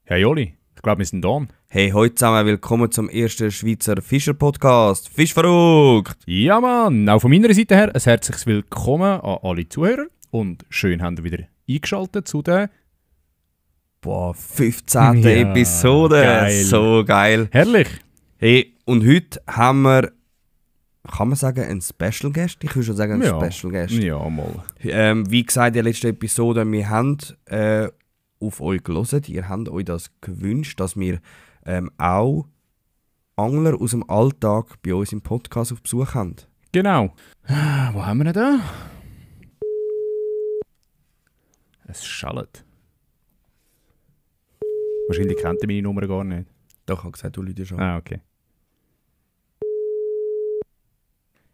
Hey Oli, ich glaube, wir sind da. Hey, heute zusammen, willkommen zum ersten Schweizer Fischer-Podcast. Fischverrückt! Ja Mann, auch von meiner Seite her ein herzliches Willkommen an alle Zuhörer und schön haben ihr wieder eingeschaltet zu der 15. Ja, Episode. geil. So geil. Herrlich. Hey, und heute haben wir, kann man sagen, einen Special Guest? Ich würde schon sagen, einen Special Guest. Ja, mal. Wie gesagt, in der letzten Episode, wir haben auf euch gehört. Ihr habt euch das gewünscht, dass wir auch Angler aus dem Alltag bei uns im Podcast auf Besuch haben. Genau. Wo haben wir denn da? Es schallt. Wahrscheinlich kennt ihr meine Nummer gar nicht. Doch, ich habe gesagt, du Leute schon. Ah, okay.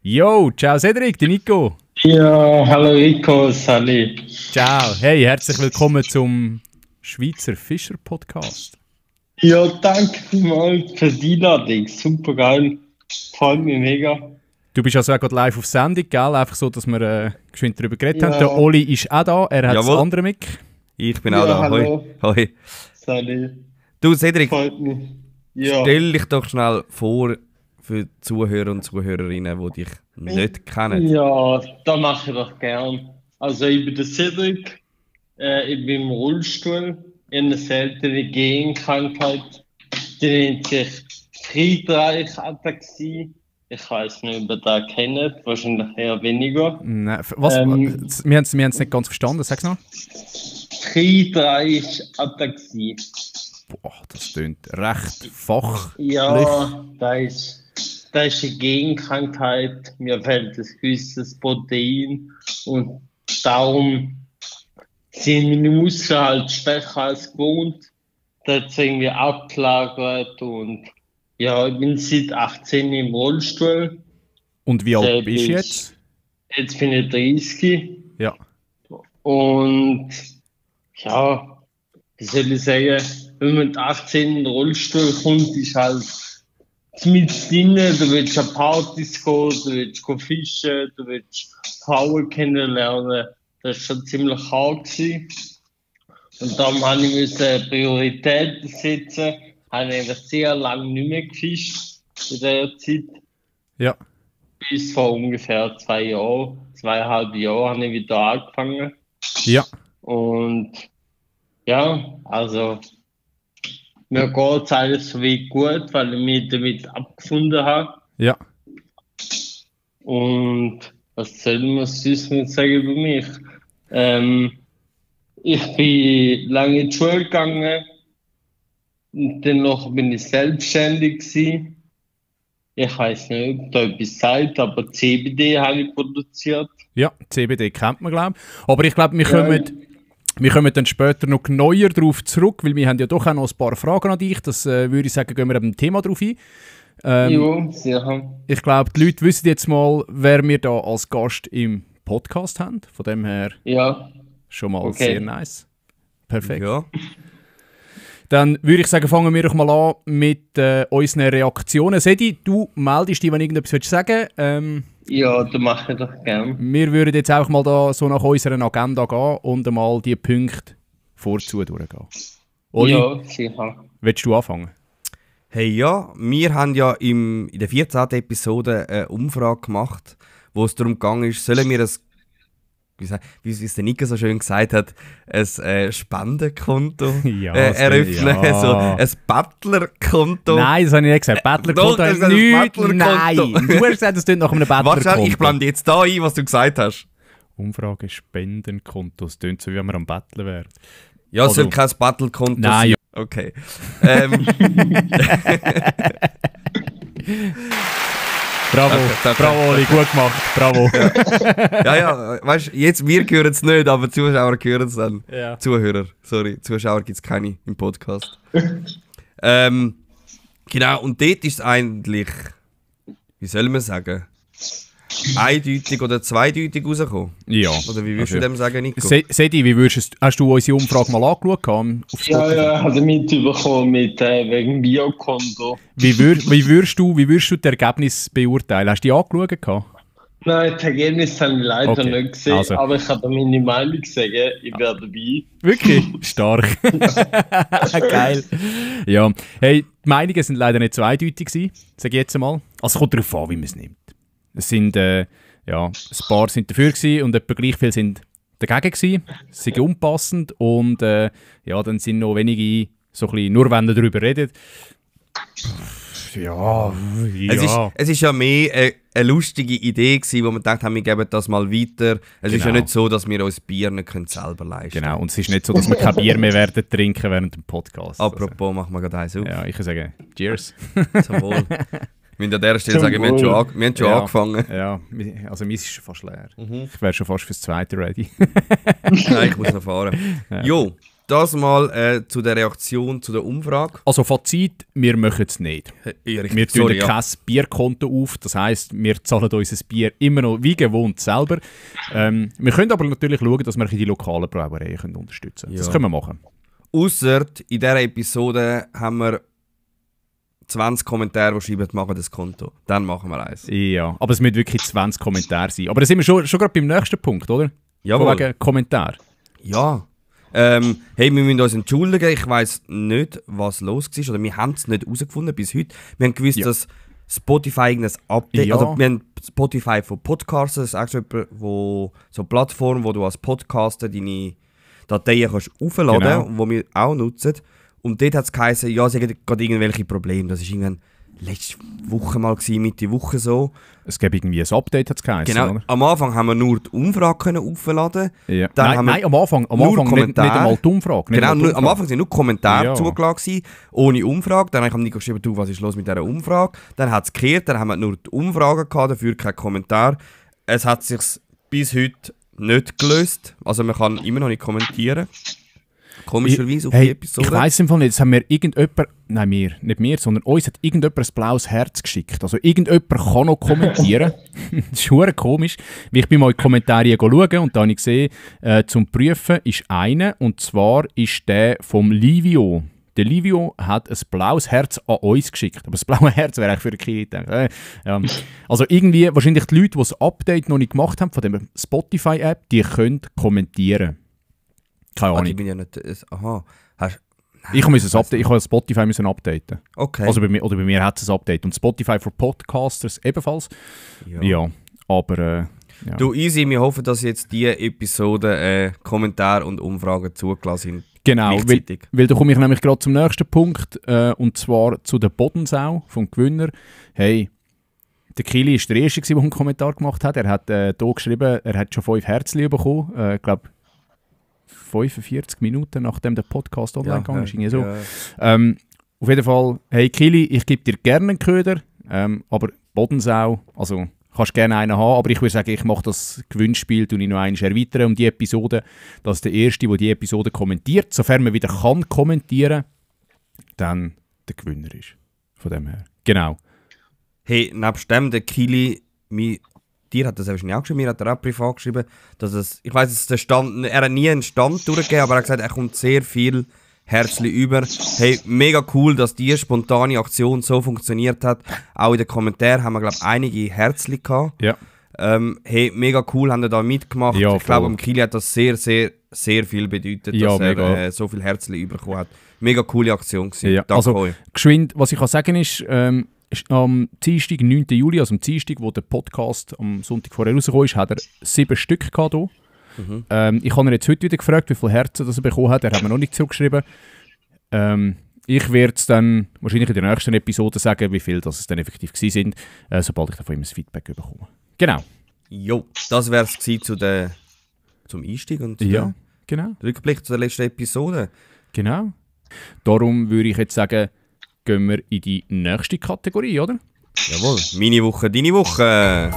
Yo, ciao Cedric, der Nico. Ja, hallo Rico, Sally. Ciao. Hey, herzlich willkommen zum Schweizer Fischer Podcast. Ja, danke vielmals für die Einladung. Super geil. Freut mich mega. Du bist also auch gerade live auf Sendung, gell? Einfach so, dass wir geschwind darüber geredet haben. Ja. Der Oli ist auch da, er hat Jawohl. das andere Mic. Ich bin auch da. Hallo. Hoi. Sally. Du, Cedric, Freut mich. Ja. stell dich doch schnell vor für die Zuhörer und Zuhörerinnen, die dich nicht kennen. Ja, das mache ich doch gern. Also ich bin der Cedric. Ich bin im Rollstuhl. Ich habe eine seltene Genkrankheit. Die nennt sich Friedreich-Ataxie. Ich weiß nicht, ob ihr das kennt. Wahrscheinlich eher weniger. Nein, was? Wir haben es nicht ganz verstanden, sag's noch. Friedreich-Ataxie. Boah, das klingt recht fachlich. Ja, das ist eine Genkrankheit. Mir fehlt ein gewisses Protein und darum sind meine Muskeln halt schwächer als gewohnt. Das ist irgendwie abgelagert und ja, ich bin seit 18 im Rollstuhl. Und wie alt bist du jetzt? Jetzt bin ich 30 Ja. und ja, wie soll ich sagen, wenn man mit 18 in den Rollstuhl kommt, ist halt mit drinnen, du willst an Partys gehen, du willst fischen, du willst Frauen kennenlernen. Das war schon ziemlich hart gewesen. Und darum habe ich Prioritäten setzen. Habe eigentlich sehr lange nicht mehr gefischt in dieser Zeit. Ja. Bis vor ungefähr 2 Jahren, 2,5 Jahren habe ich wieder angefangen. Ja. Und ja, also mir geht es alles so wie gut, weil ich mich damit abgefunden habe. Ja. Und was soll man sonst noch sagen über mich? Ich bin lange in die Schule gegangen und danach bin ich selbstständig gewesen. Ich weiß nicht, ob da etwas sagt, aber CBD habe ich produziert. Ja, CBD kennt man, glaube ich. Aber ich glaube, wir kommen dann später noch neuer darauf zurück, weil wir haben ja doch auch noch ein paar Fragen an dich. Das würde ich sagen, gehen wir am Thema drauf ein. Ja, sicher. Ich glaube, die Leute wissen jetzt mal, wer wir da als Gast im Podcast haben. Von dem her Ja, schon mal Okay. sehr nice. Perfekt. Ja. Dann würde ich sagen, fangen wir doch mal an mit unseren Reaktionen. Sedi, du meldest dich, wenn irgendetwas willst sagen. ja, das mache ich doch gern. Wir würden jetzt auch mal da so nach unserer Agenda gehen und einmal die Punkte vorzu durchgehen. Oli, Ja, sicher. willst du anfangen? Hey ja, wir haben ja in der 14. Episode eine Umfrage gemacht, wo es darum gegangen ist, sollen wir wie es der Nico so schön gesagt hat, ein Spendenkonto Ja, eröffnen, ja. so ein Battler-Konto. Nein, das habe ich nicht gesagt. Battler-Konto Doch, das hat ist ein nichts. Battler-Konto. Nein, du hast gesagt, das klingt nach einem Warte, Battler-Konto. ich blende jetzt da ein, was du gesagt hast. Umfrage Spendenkonto. Das klingt so, wie wenn wir am Battlen wären. Ja, es Also- soll kein Battle-Konto Nein, sein. Okay. Bravo, Danke. bravo Oli, gut gemacht. Bravo. ja, weißt du, jetzt, wir hören es nicht, aber die Zuschauer hören es dann. Ja. Zuhörer, sorry, Zuschauer gibt es keine im Podcast. Genau, und dort ist es eigentlich, wie soll man sagen, eindeutig oder zweideutig rausgekommen. Ja. Oder wie würdest du dem sagen, Nico? Sedi, hast du unsere Umfrage mal angeschaut? Auf Ja, Spotify? ja, habe ich mitbekommen wegen Biokonto. Wie würdest du das Ergebnis beurteilen? Hast du die angeschaut? Nein, das Ergebnis habe ich leider Okay, nicht gesehen, also. aber ich kann meine Meinung sagen, ich wäre dabei. Wirklich? Stark. Geil. Ja. Hey, die Meinungen sind leider nicht so eindeutig gewesen, sage ich jetzt einmal. Also es kommt darauf an, wie man es nimmt. Es sind, ja, ein paar sind dafür gewesen und etwa gleich viele sind dagegen gewesen. Es sind unpassend und ja, dann sind noch wenige so ein bisschen, nur wenn ihr darüber redet. Ja, Es ist ja mehr eine lustige Idee gewesen, wo wir gedacht haben, wir geben das mal weiter. Es ist ja Genau. nicht so, dass wir uns Bier nicht selber leisten können. Genau, und es ist nicht so, dass wir kein Bier mehr werden trinken während dem Podcast. Apropos, machen wir gerade eins auf. Ja, ich kann sagen, cheers. Zum Wohl. Wir müssen an dieser Stelle Zum sagen, wir haben schon Ja. angefangen. Ja, also meins ist schon fast leer. Ich wäre schon fast fürs zweite ready. Nein, ich muss noch fahren. Ja. Jo, das mal zu der Reaktion zu der Umfrage. Also Fazit, wir machen es nicht. Wir tun Sorry, ja. kein Bierkonto auf, das heisst, wir zahlen unser Bier immer noch wie gewohnt selber. Wir können aber natürlich schauen, dass wir die lokalen Brauereien unterstützen können. Das Ja. können wir machen. Ausser in dieser Episode haben wir 20 Kommentare, die schreiben, machen das Konto. Dann machen wir eins. Ja, aber es müssen wirklich 20 Kommentare sein. Aber da sind wir schon gerade beim nächsten Punkt, oder? Jawohl. Von wegen Kommentar. Ja. Hey, wir müssen uns entschuldigen. Ich weiss nicht, was los war. Oder wir haben es nicht herausgefunden bis heute. Wir haben gewusst, Ja. dass Spotify irgendein Update... Ja. Also wir haben Spotify von Podcasts. Das ist auch so eine Plattform, wo du als Podcaster deine Dateien kannst aufladen Genau. kannst, die wir auch nutzen. Und dort hat es geheißen, ja, sie haben gerade irgendwelche Probleme. Das war irgendwann letzte Woche mal gewesen, Mitte Woche so. Es gab irgendwie ein Update, hat es geheißen, Genau. oder? Am Anfang haben wir nur die Umfrage können aufladen. Ja. Dann Nein, haben wir nein, am Anfang nur nicht Kommentare. einmal die Umfrage. nicht Genau, einmal die am Anfang sind nur Kommentare Ja. zugelassen, gewesen, ohne Umfrage. Dann habe ich Nico geschrieben, du, was ist los mit dieser Umfrage? Dann hat es gekehrt, dann haben wir nur die Umfrage gehabt, dafür kein Kommentar. Es hat sich bis heute nicht gelöst. Also man kann immer noch nicht kommentieren. Komischerweise auf die Episode. Ich weiss im Fall nicht, das haben wir irgendjemand, nein nicht wir, sondern uns hat irgendjemand ein blaues Herz geschickt. Also irgendjemand kann noch kommentieren. Das ist verdammt komisch. Wie ich bei mal in die Kommentare schauen und da habe ich gesehen, zum Prüfen ist einer, und zwar ist der vom Livio. Der Livio hat ein blaues Herz an uns geschickt. Aber das blaue Herz wäre eigentlich für den Kili gedacht. Ja. Also irgendwie, wahrscheinlich die Leute, die das Update noch nicht gemacht haben von der Spotify-App, die können kommentieren. Keine Ahnung. Ich bin ja nicht... Aha. Ich muss es updaten. Ich habe Spotify müssen updaten. Okay. Also bei mir hat es ein Update. Und Spotify für Podcasters ebenfalls. Ja, aber ja. Du, easy, wir hoffen, dass jetzt diese Episode Kommentare und Umfragen zugelassen sind. Genau, Gleichzeitig. weil da komme ich nämlich gerade zum nächsten Punkt. Und zwar zu der Bodensau vom Gewinner. Hey, der Kili war der Erste, der einen Kommentar gemacht hat. Er hat hier geschrieben, er hat schon 5 Herzchen bekommen. Ich glaube, 45 Minuten nachdem der Podcast online gegangen ist. Irgendwie so. Ja. Auf jeden Fall, hey Kili, ich gebe dir gerne einen Köder, aber Bodensau, also kannst gerne einen haben, aber ich würde sagen, ich mache das Gewinnspiel noch einmal erweitern um die Episode, dass der Erste, der die Episode kommentiert, sofern man wieder kann kommentieren, dann der Gewinner ist. Von dem her. Genau. Hey, nebst dem, der Kili, dir hat das wahrscheinlich auch geschrieben, mir hat er auch privat geschrieben, dass es, ich weiss, er hat nie einen Stand durchgegeben, aber er hat gesagt, er kommt sehr viel Herzli über. Hey, mega cool, dass die spontane Aktion so funktioniert hat. Auch in den Kommentaren haben wir, glaube ich, einige Herzli gehabt. Ja. Hey, mega cool, haben ihr da mitgemacht. Ja, ich glaube, voll. dem Kili hat das sehr, sehr, sehr viel bedeutet, Ja, dass mega. er so viel Herzli bekommen hat. Mega coole Aktion gewesen. Ja, Danke also, euch. geschwind, was ich kann sagen ist am Dienstag, 9. Juli, also am Dienstag, wo der Podcast am Sonntag vorher rausgekommen ist, hat er 7 Stück gehabt hier. Ich habe ihn jetzt heute wieder gefragt, wie viele Herzen das er bekommen hat. Er hat mir noch nicht zurückgeschrieben. Ich werde es dann wahrscheinlich in der nächsten Episode sagen, wie viele das es dann effektiv gewesen sind, sobald ich davon ihm ein Feedback bekomme. Genau. Jo, das wäre es zum Einstieg und Ja, genau. Rückblick zu der letzten Episode. Genau. Darum würde ich jetzt sagen, gehen wir in die nächste Kategorie, oder? Jawohl. Meine Woche, deine Woche.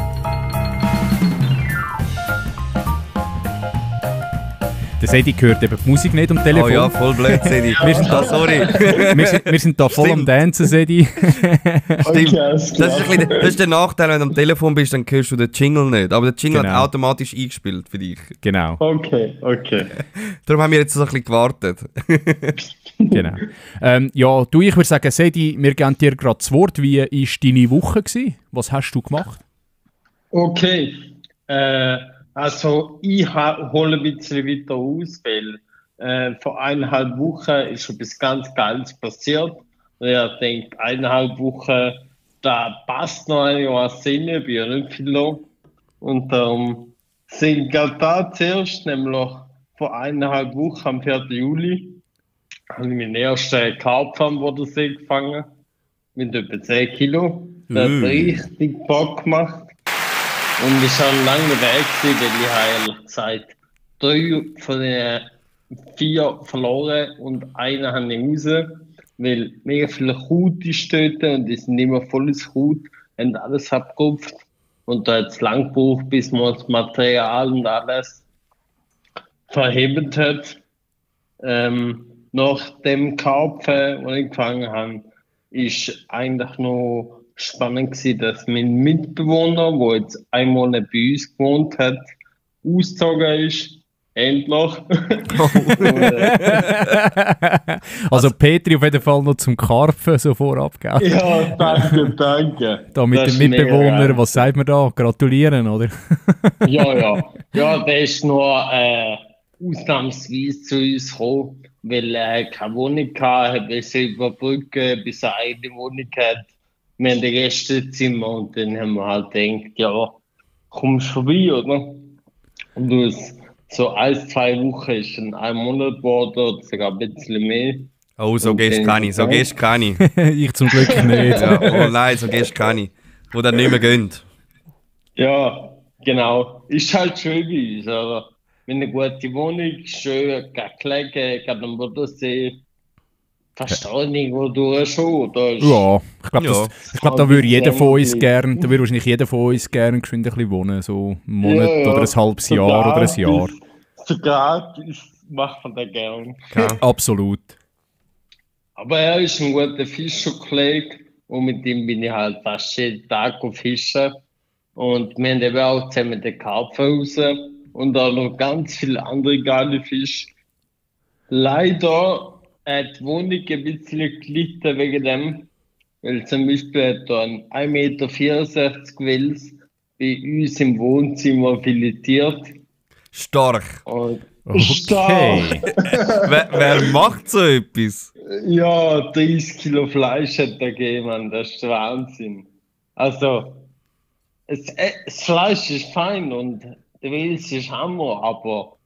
Der Sedi hört eben die Musik nicht am Telefon. Oh ja, voll blöd, Sedi. Wir sind da, sorry. wir sind da voll am Stimmt. Dancen, Sedi. Stimmt. Okay, alles klar. Das ist der Nachteil, wenn du am Telefon bist, dann hörst du den Jingle nicht. Aber der Jingle Genau. hat automatisch eingespielt für dich. Genau, Okay. Darum haben wir jetzt so ein bisschen gewartet. genau. Ja, du, ich würde sagen, Sedi, wir geben dir gerade das Wort. Wie war deine Woche gewesen? Was hast du gemacht? Okay, also ich hole ein bisschen weiter aus, weil vor 1,5 Wochen ist etwas ganz Geiles passiert. Und ich denke, 1,5 Wochen, da passt noch einiges rein, ich bin ja nicht viel da. Und sind gerade da zuerst, nämlich vor 1,5 Wochen, am 4. Juli, habe ich meinen ersten Karpfen am Bodensee gefangen, mit etwa 10 Kilo. Das hat richtig Bock gemacht. Und es war ein langer Weg, weil ich habe ehrlich gesagt 3 von den 4 verloren und einen habe ich raus, weil mega viele Kraut ist dort und die sind immer volles Kraut, haben alles abgerupft. Und da hat es lang gebraucht, bis man das Material und alles verhebt hat. Nach dem Karpfen, den ich gefangen habe, ist eigentlich noch spannend gewesen, dass mein Mitbewohner, der jetzt einmal bei uns gewohnt hat, ausgezogen ist. Endlich. Also Petri auf jeden Fall noch zum Karpfen so vorab, gell? Ja, danke. Da mit Das dem ist mega Mitbewohner, geil. was sagt man da? Gratulieren, oder? Ja. Ja, der ist nur ausnahmsweise zu uns gekommen, weil er keine Wohnung hatte, hat müssen überbrücken, bis er eine eigene Wohnung hat. Wir haben ein Gästezimmer und dann haben wir halt gedacht, ja, kommst vorbei, oder? Und aus so 1-2 Wochen ist dann 1 Monat geworden oder sogar ein bisschen mehr. Oh, so Und gehst dann- kann ich, so gehst kann ich. Ich zum Glück nicht. Ja, oh nein, so gehst kann ich. Wo dann nicht mehr gönnt. Ja, genau. Ist halt schön bei uns, aber wir haben eine gute Wohnung, schön, gerade gelegen, gerade am Bodensee. Verstehe nicht, wo du schon, oder? Ja, ich glaube, Ja. da würde jeder von uns Eigentlich. gern, da würde wahrscheinlich jeder von uns gern geschwind ein bisschen wohnen, so einen Monat Ja, ja. oder ein halbes Jahr oder ein Jahr. So gratis macht man das gern. Absolut. Aber er ist ein guter Fischerkollege und mit ihm bin ich halt fast jeden Tag auf Fischen. Und wir haben eben auch zusammen den Karpfen raus und auch noch ganz viele andere geile Fische. Leider hat die Wohnung ein bisschen gelitten wegen dem, weil zum Beispiel hat da ein 1,64 Meter Wels bei uns im Wohnzimmer filetiert. Stark. Und Okay. Wer macht so etwas? Ja, 30 Kilo Fleisch hat er gegeben, Mann. Das ist der Wahnsinn. Also, das Fleisch ist fein und der Wels ist Hammer, aber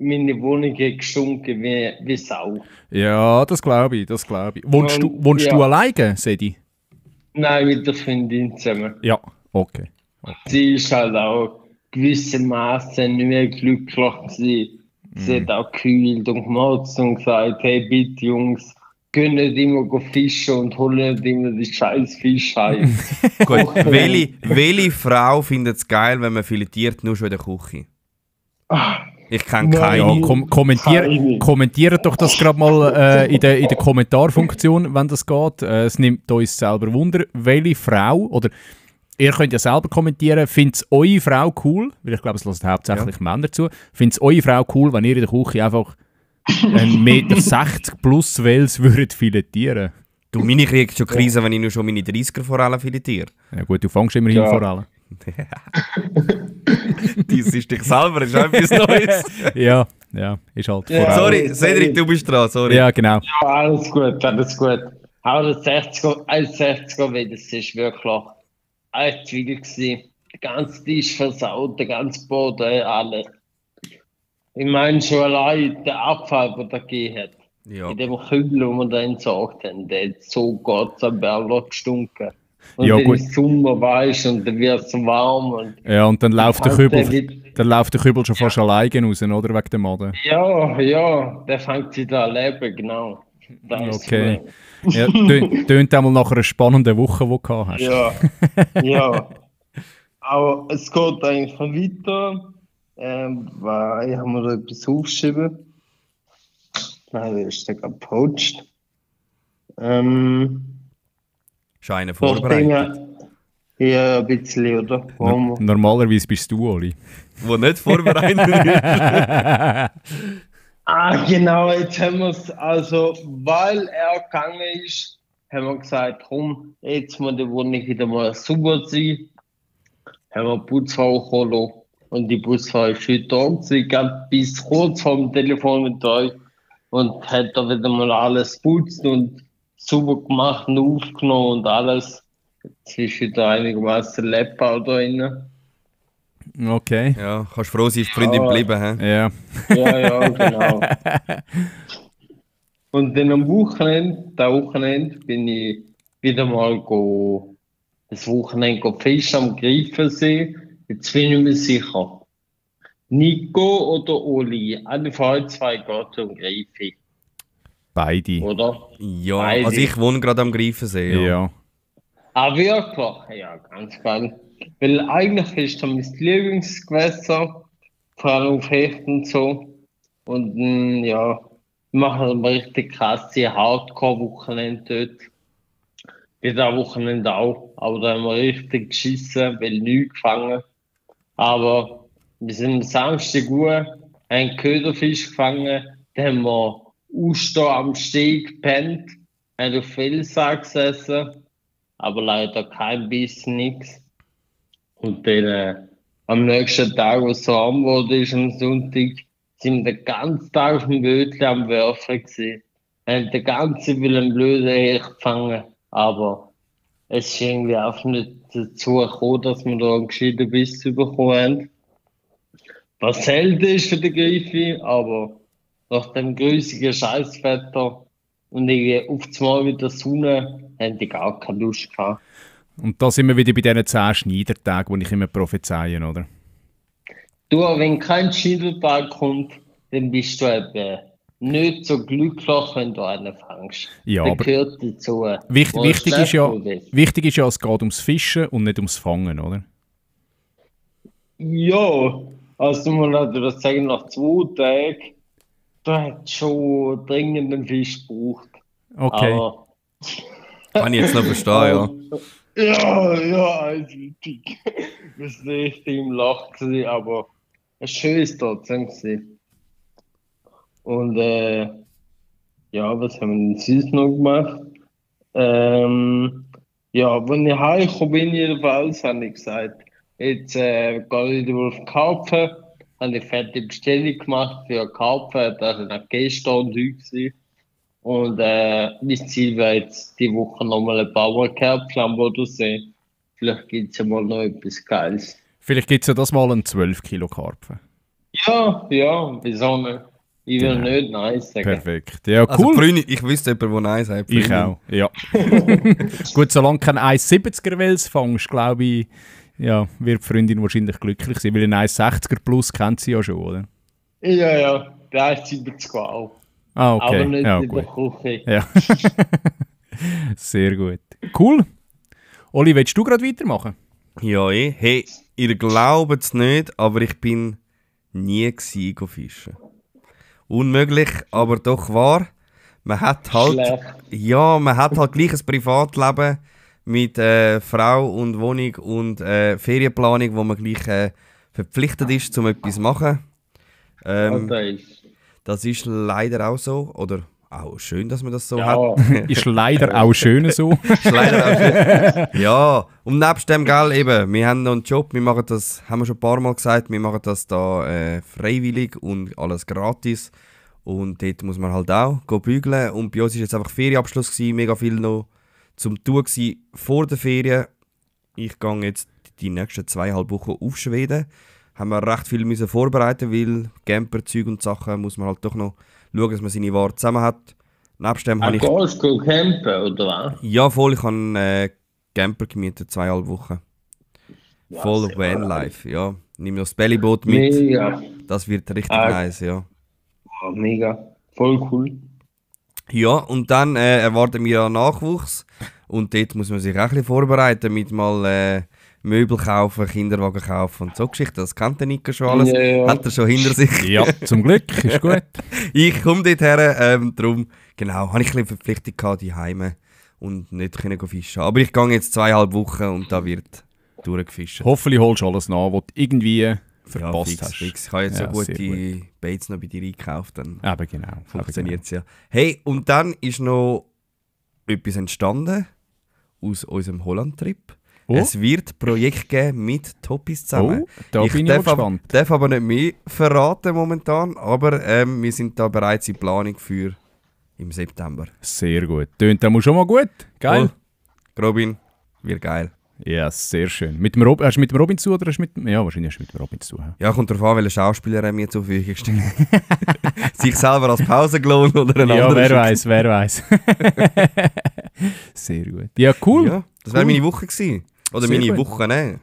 meine Wohnung hat gestunken wie Sau. Ja, das glaube ich, das glaube ich. Wohnst Ja. du alleine, Sedi? Nein, mit der Freundin zusammen. Ja, okay. Sie ist halt auch gewissermaßen nicht mehr glücklich gewesen. Sie hat auch gekühlt und gemotzt und gesagt, hey bitte Jungs, gehen nicht immer go fischen und holen nicht immer die scheiß Fisch heim. Gut, welche Frau findet es geil, wenn man filetiert, nur schon in der Küche? Ich kenne Nein. keine. Ja, Keine. kommentiert doch das gerade mal in der Kommentarfunktion, wenn das geht. Es nimmt uns selber Wunder, welche Frau, oder ihr könnt ja selber kommentieren, findet es eure Frau cool, weil ich glaube, es hören hauptsächlich Männer zu, findet es eure Frau cool, wenn ihr in der Küche einfach 1,60 Meter plus Wels würdet filetieren? Du, meine kriegt schon Krise, wenn ich nur schon meine 30er Forellen filetiere. Ja gut, du fängst immerhin Ja. vor allem. Dies ist dich selber, ist auch etwas Neues. Ja, ist halt Ja. vor allem. Sorry, Cedric, du bist dran, sorry. Ja, genau. Ja, alles gut, alles gut. Aber das 1,60er Wels, das ist wirklich echt viel gewesen. Der ganze Tisch versaut, der ganze Boden, alles. Ich meine schon allein der Abfall, den er gegeben hat. Ja. In dem Kübel, wo wir da entsorgt haben, der hat so Gott sei Dank gestunken. Und Ja, dann gut. ist Sommer, weißt und dann wird es warm. Und Ja, und dann läuft der Alter, Kübel, wie- dann läuft der Kübel schon fast alleine raus, oder? Wegen dem Maden. ja, der fängt sich da an leben, genau. Das ist Okay. gut. Ja, tönt einmal nach einer spannenden Woche, die du gehabt hast. Ja, ja. Aber es geht eigentlich noch weiter. Weil ich habe mir da etwas aufgeschrieben. Nein, der ist da gerade gepost. Scheine vorbereitet. Ja, ein bisschen, oder? Normalerweise bist du, Oli. Wo nicht vorbereitet ist. Genau, jetzt haben wir es, also, weil er gegangen ist, haben wir gesagt, komm, jetzt muss die Wohnung wieder mal sauber sein. haben wir Putzfrau geholt. Und die Putzfrau ist heute da gewesen, gerade bis kurz vor dem Telefon mit euch. Und hat da wieder mal alles putzt und sauber gemacht und aufgenommen und alles. Jetzt ist wieder einigermaßen Leppau da drin. Okay. Ja, kannst froh sein, ist die Freundin geblieben, hä? Ja. Ja, genau. Und dann am Wochenende bin ich wieder mal das Wochenende fischen am Greifensee. Jetzt bin ich mir sicher. Nico oder Oli, alle von 2 geht um Greifi, Beide. oder? Ja, Beide. also ich wohne gerade am Greifensee. Ja. Ah, wirklich? Ja, ganz geil. Weil eigentlich ist das mein Lieblingsgewässer, vor allem auf Hecht und so. Und ja, wir machen aber richtig krasse Hardcore-Wochenende dort. Wie das Wochenende auch. Aber da haben wir richtig geschissen, weil nichts gefangen. Aber wir sind am Samstag gut, haben Köderfisch gefangen, dann haben wir Austern am Steg gepennt, haben auf Felsen gesessen, aber leider kein Biss, nix. Und dann am nächsten Tag, wo es so warm wurde, ist am Sonntag, sind wir den ganzen Tag auf dem Bötchen am Werfen gewesen. Haben den ganzen Willen blöden Hecht gefangen, aber es ist irgendwie auch nicht dazu gekommen, dass wir da einen gescheiten Biss bekommen haben. Was selten ist für den Greifi, aber nach dem grüssigen Scheißwetter und ich auf einmal wieder Sonne, hätte ich gar keine Lust gehabt. Und da sind wir wieder bei diesen 10 Schneidertagen, die ich immer prophezeien, oder? Du, wenn kein Schneidertag kommt, dann bist du eben nicht so glücklich, wenn du einen fängst. Ja, das aber gehört dazu. wichtig ist ja, es geht ums Fischen und nicht ums Fangen, oder? Ja, also man natürlich sagen, nach 2 Tagen, da hat schon dringend einen Fisch gebraucht. Okay. Aber, Kann ich jetzt noch verstehen, ja. ja, eindeutig. Wir sind richtig im Lach gewesen, aber ein schönes trotzdem gewesen. Und ja, was haben wir denn sonst noch gemacht? Ja, wenn ich heimgekommen bin, jedenfalls, habe ich gesagt, jetzt gehe ich wieder auf Karpfen. Habe ich fertige Bestellung gemacht für Karpfen, das war nach gestern und heute gewesen. Und mein Ziel wäre jetzt die Woche nochmal ein Bauernkarpfen am Bodensee. Vielleicht gibt es ja mal noch etwas Geiles. Vielleicht gibt es ja das mal einen 12 Kilo Karpfen. Ja, wieso nicht? Ich will Genau. nicht Nein sagen. Perfekt. Ja, Also cool. Freundin, ich wüsste jemanden, der Nein sagt. Ich Freundin. auch, ja. Gut, solange kein 1,70er Wels fängst, glaube ich, ja, wird die Freundin wahrscheinlich glücklich sein, weil ein 1,60er plus kennt sie ja schon, oder? Ja, der ist 70 auch. Ah, okay. Aber nicht Ja, in der gut. Küche. Ja. Sehr gut. Cool. Oli, willst du gerade weitermachen? Ja, hey, ihr glaubt es nicht, aber ich bin nie go fischen. Unmöglich, aber doch wahr. Man hat halt, man hat halt gleich ein Privatleben mit Frau und Wohnung und Ferienplanung, wo man gleich verpflichtet ist, um etwas zu machen. Das ist leider auch so, oder auch schön, dass man das so hat. Ist leider auch schön so. Ist leider auch schön. Ja, und nebst dem, gell, eben, wir haben noch einen Job, wir machen das, haben wir schon ein paar Mal gesagt, wir machen das da freiwillig und alles gratis. Und dort muss man halt auch bügeln. Und bei uns war jetzt einfach Ferienabschluss gewesen, mega viel noch zum Tun gewesen vor der Ferien. Ich gehe jetzt die nächsten 2,5 Wochen auf Schweden. Haben wir recht viel müssen vorbereiten, weil Camperzeug und Sachen muss man halt doch noch schauen, dass man seine Ware zusammen hat. Nebst dem habe ich... Gehst du campen, oder was? Ja, voll. Ich habe Camper gemietet, 2,5 Wochen. Ja, Voll sehr Vanlife, ja. Nimm noch das Bellyboot mit. Mega. Das wird richtig nice, ja. Oh, mega. Voll cool. Ja, und dann erwarten wir ja Nachwuchs. Und dort muss man sich auch ein bisschen vorbereiten mit mal Möbel kaufen, Kinderwagen kaufen und so Geschichten. Das kennt der Nico schon alles. Ja. Hat er schon hinter sich. Ja, zum Glück, ist gut. Ich komme dort her, darum, genau, habe ich ein bisschen Verpflichtung gehabt, die Heime und nicht können fischen. Aber ich gehe jetzt 2,5 Wochen und da wird durchgefischt. Hoffentlich holst du alles nach, was du irgendwie verpasst fix, hast. Fix. Ich habe jetzt Ja, so sehr gute Baits noch bei dir eingekauft, dann Eben genau. funktioniert es ja. Hey, und dann ist noch etwas entstanden aus unserem Holland-Trip. Oh. Es wird Projekt geben mit Toppis zusammen. Oh, da bin ich gespannt. Ich darf aber nicht mehr verraten momentan, aber wir sind da bereits in Planung für im September. Sehr gut. Tönt da schon mal gut. Geil. Robin, wird geil. Ja, sehr schön. Hast du mit dem Robin zu oder hast du mit... Ja, wahrscheinlich hast du mit dem Robin zu. Ja, kommt darauf an, welcher Schauspieler er mir zur Verfügung stellt. Sich selber als Pausenklon oder ein anderer. Ja, wer weiß. Sehr gut. Ja, cool. Ja, das wäre meine Woche gewesen. Oder Sehr meine gut. Woche, ne?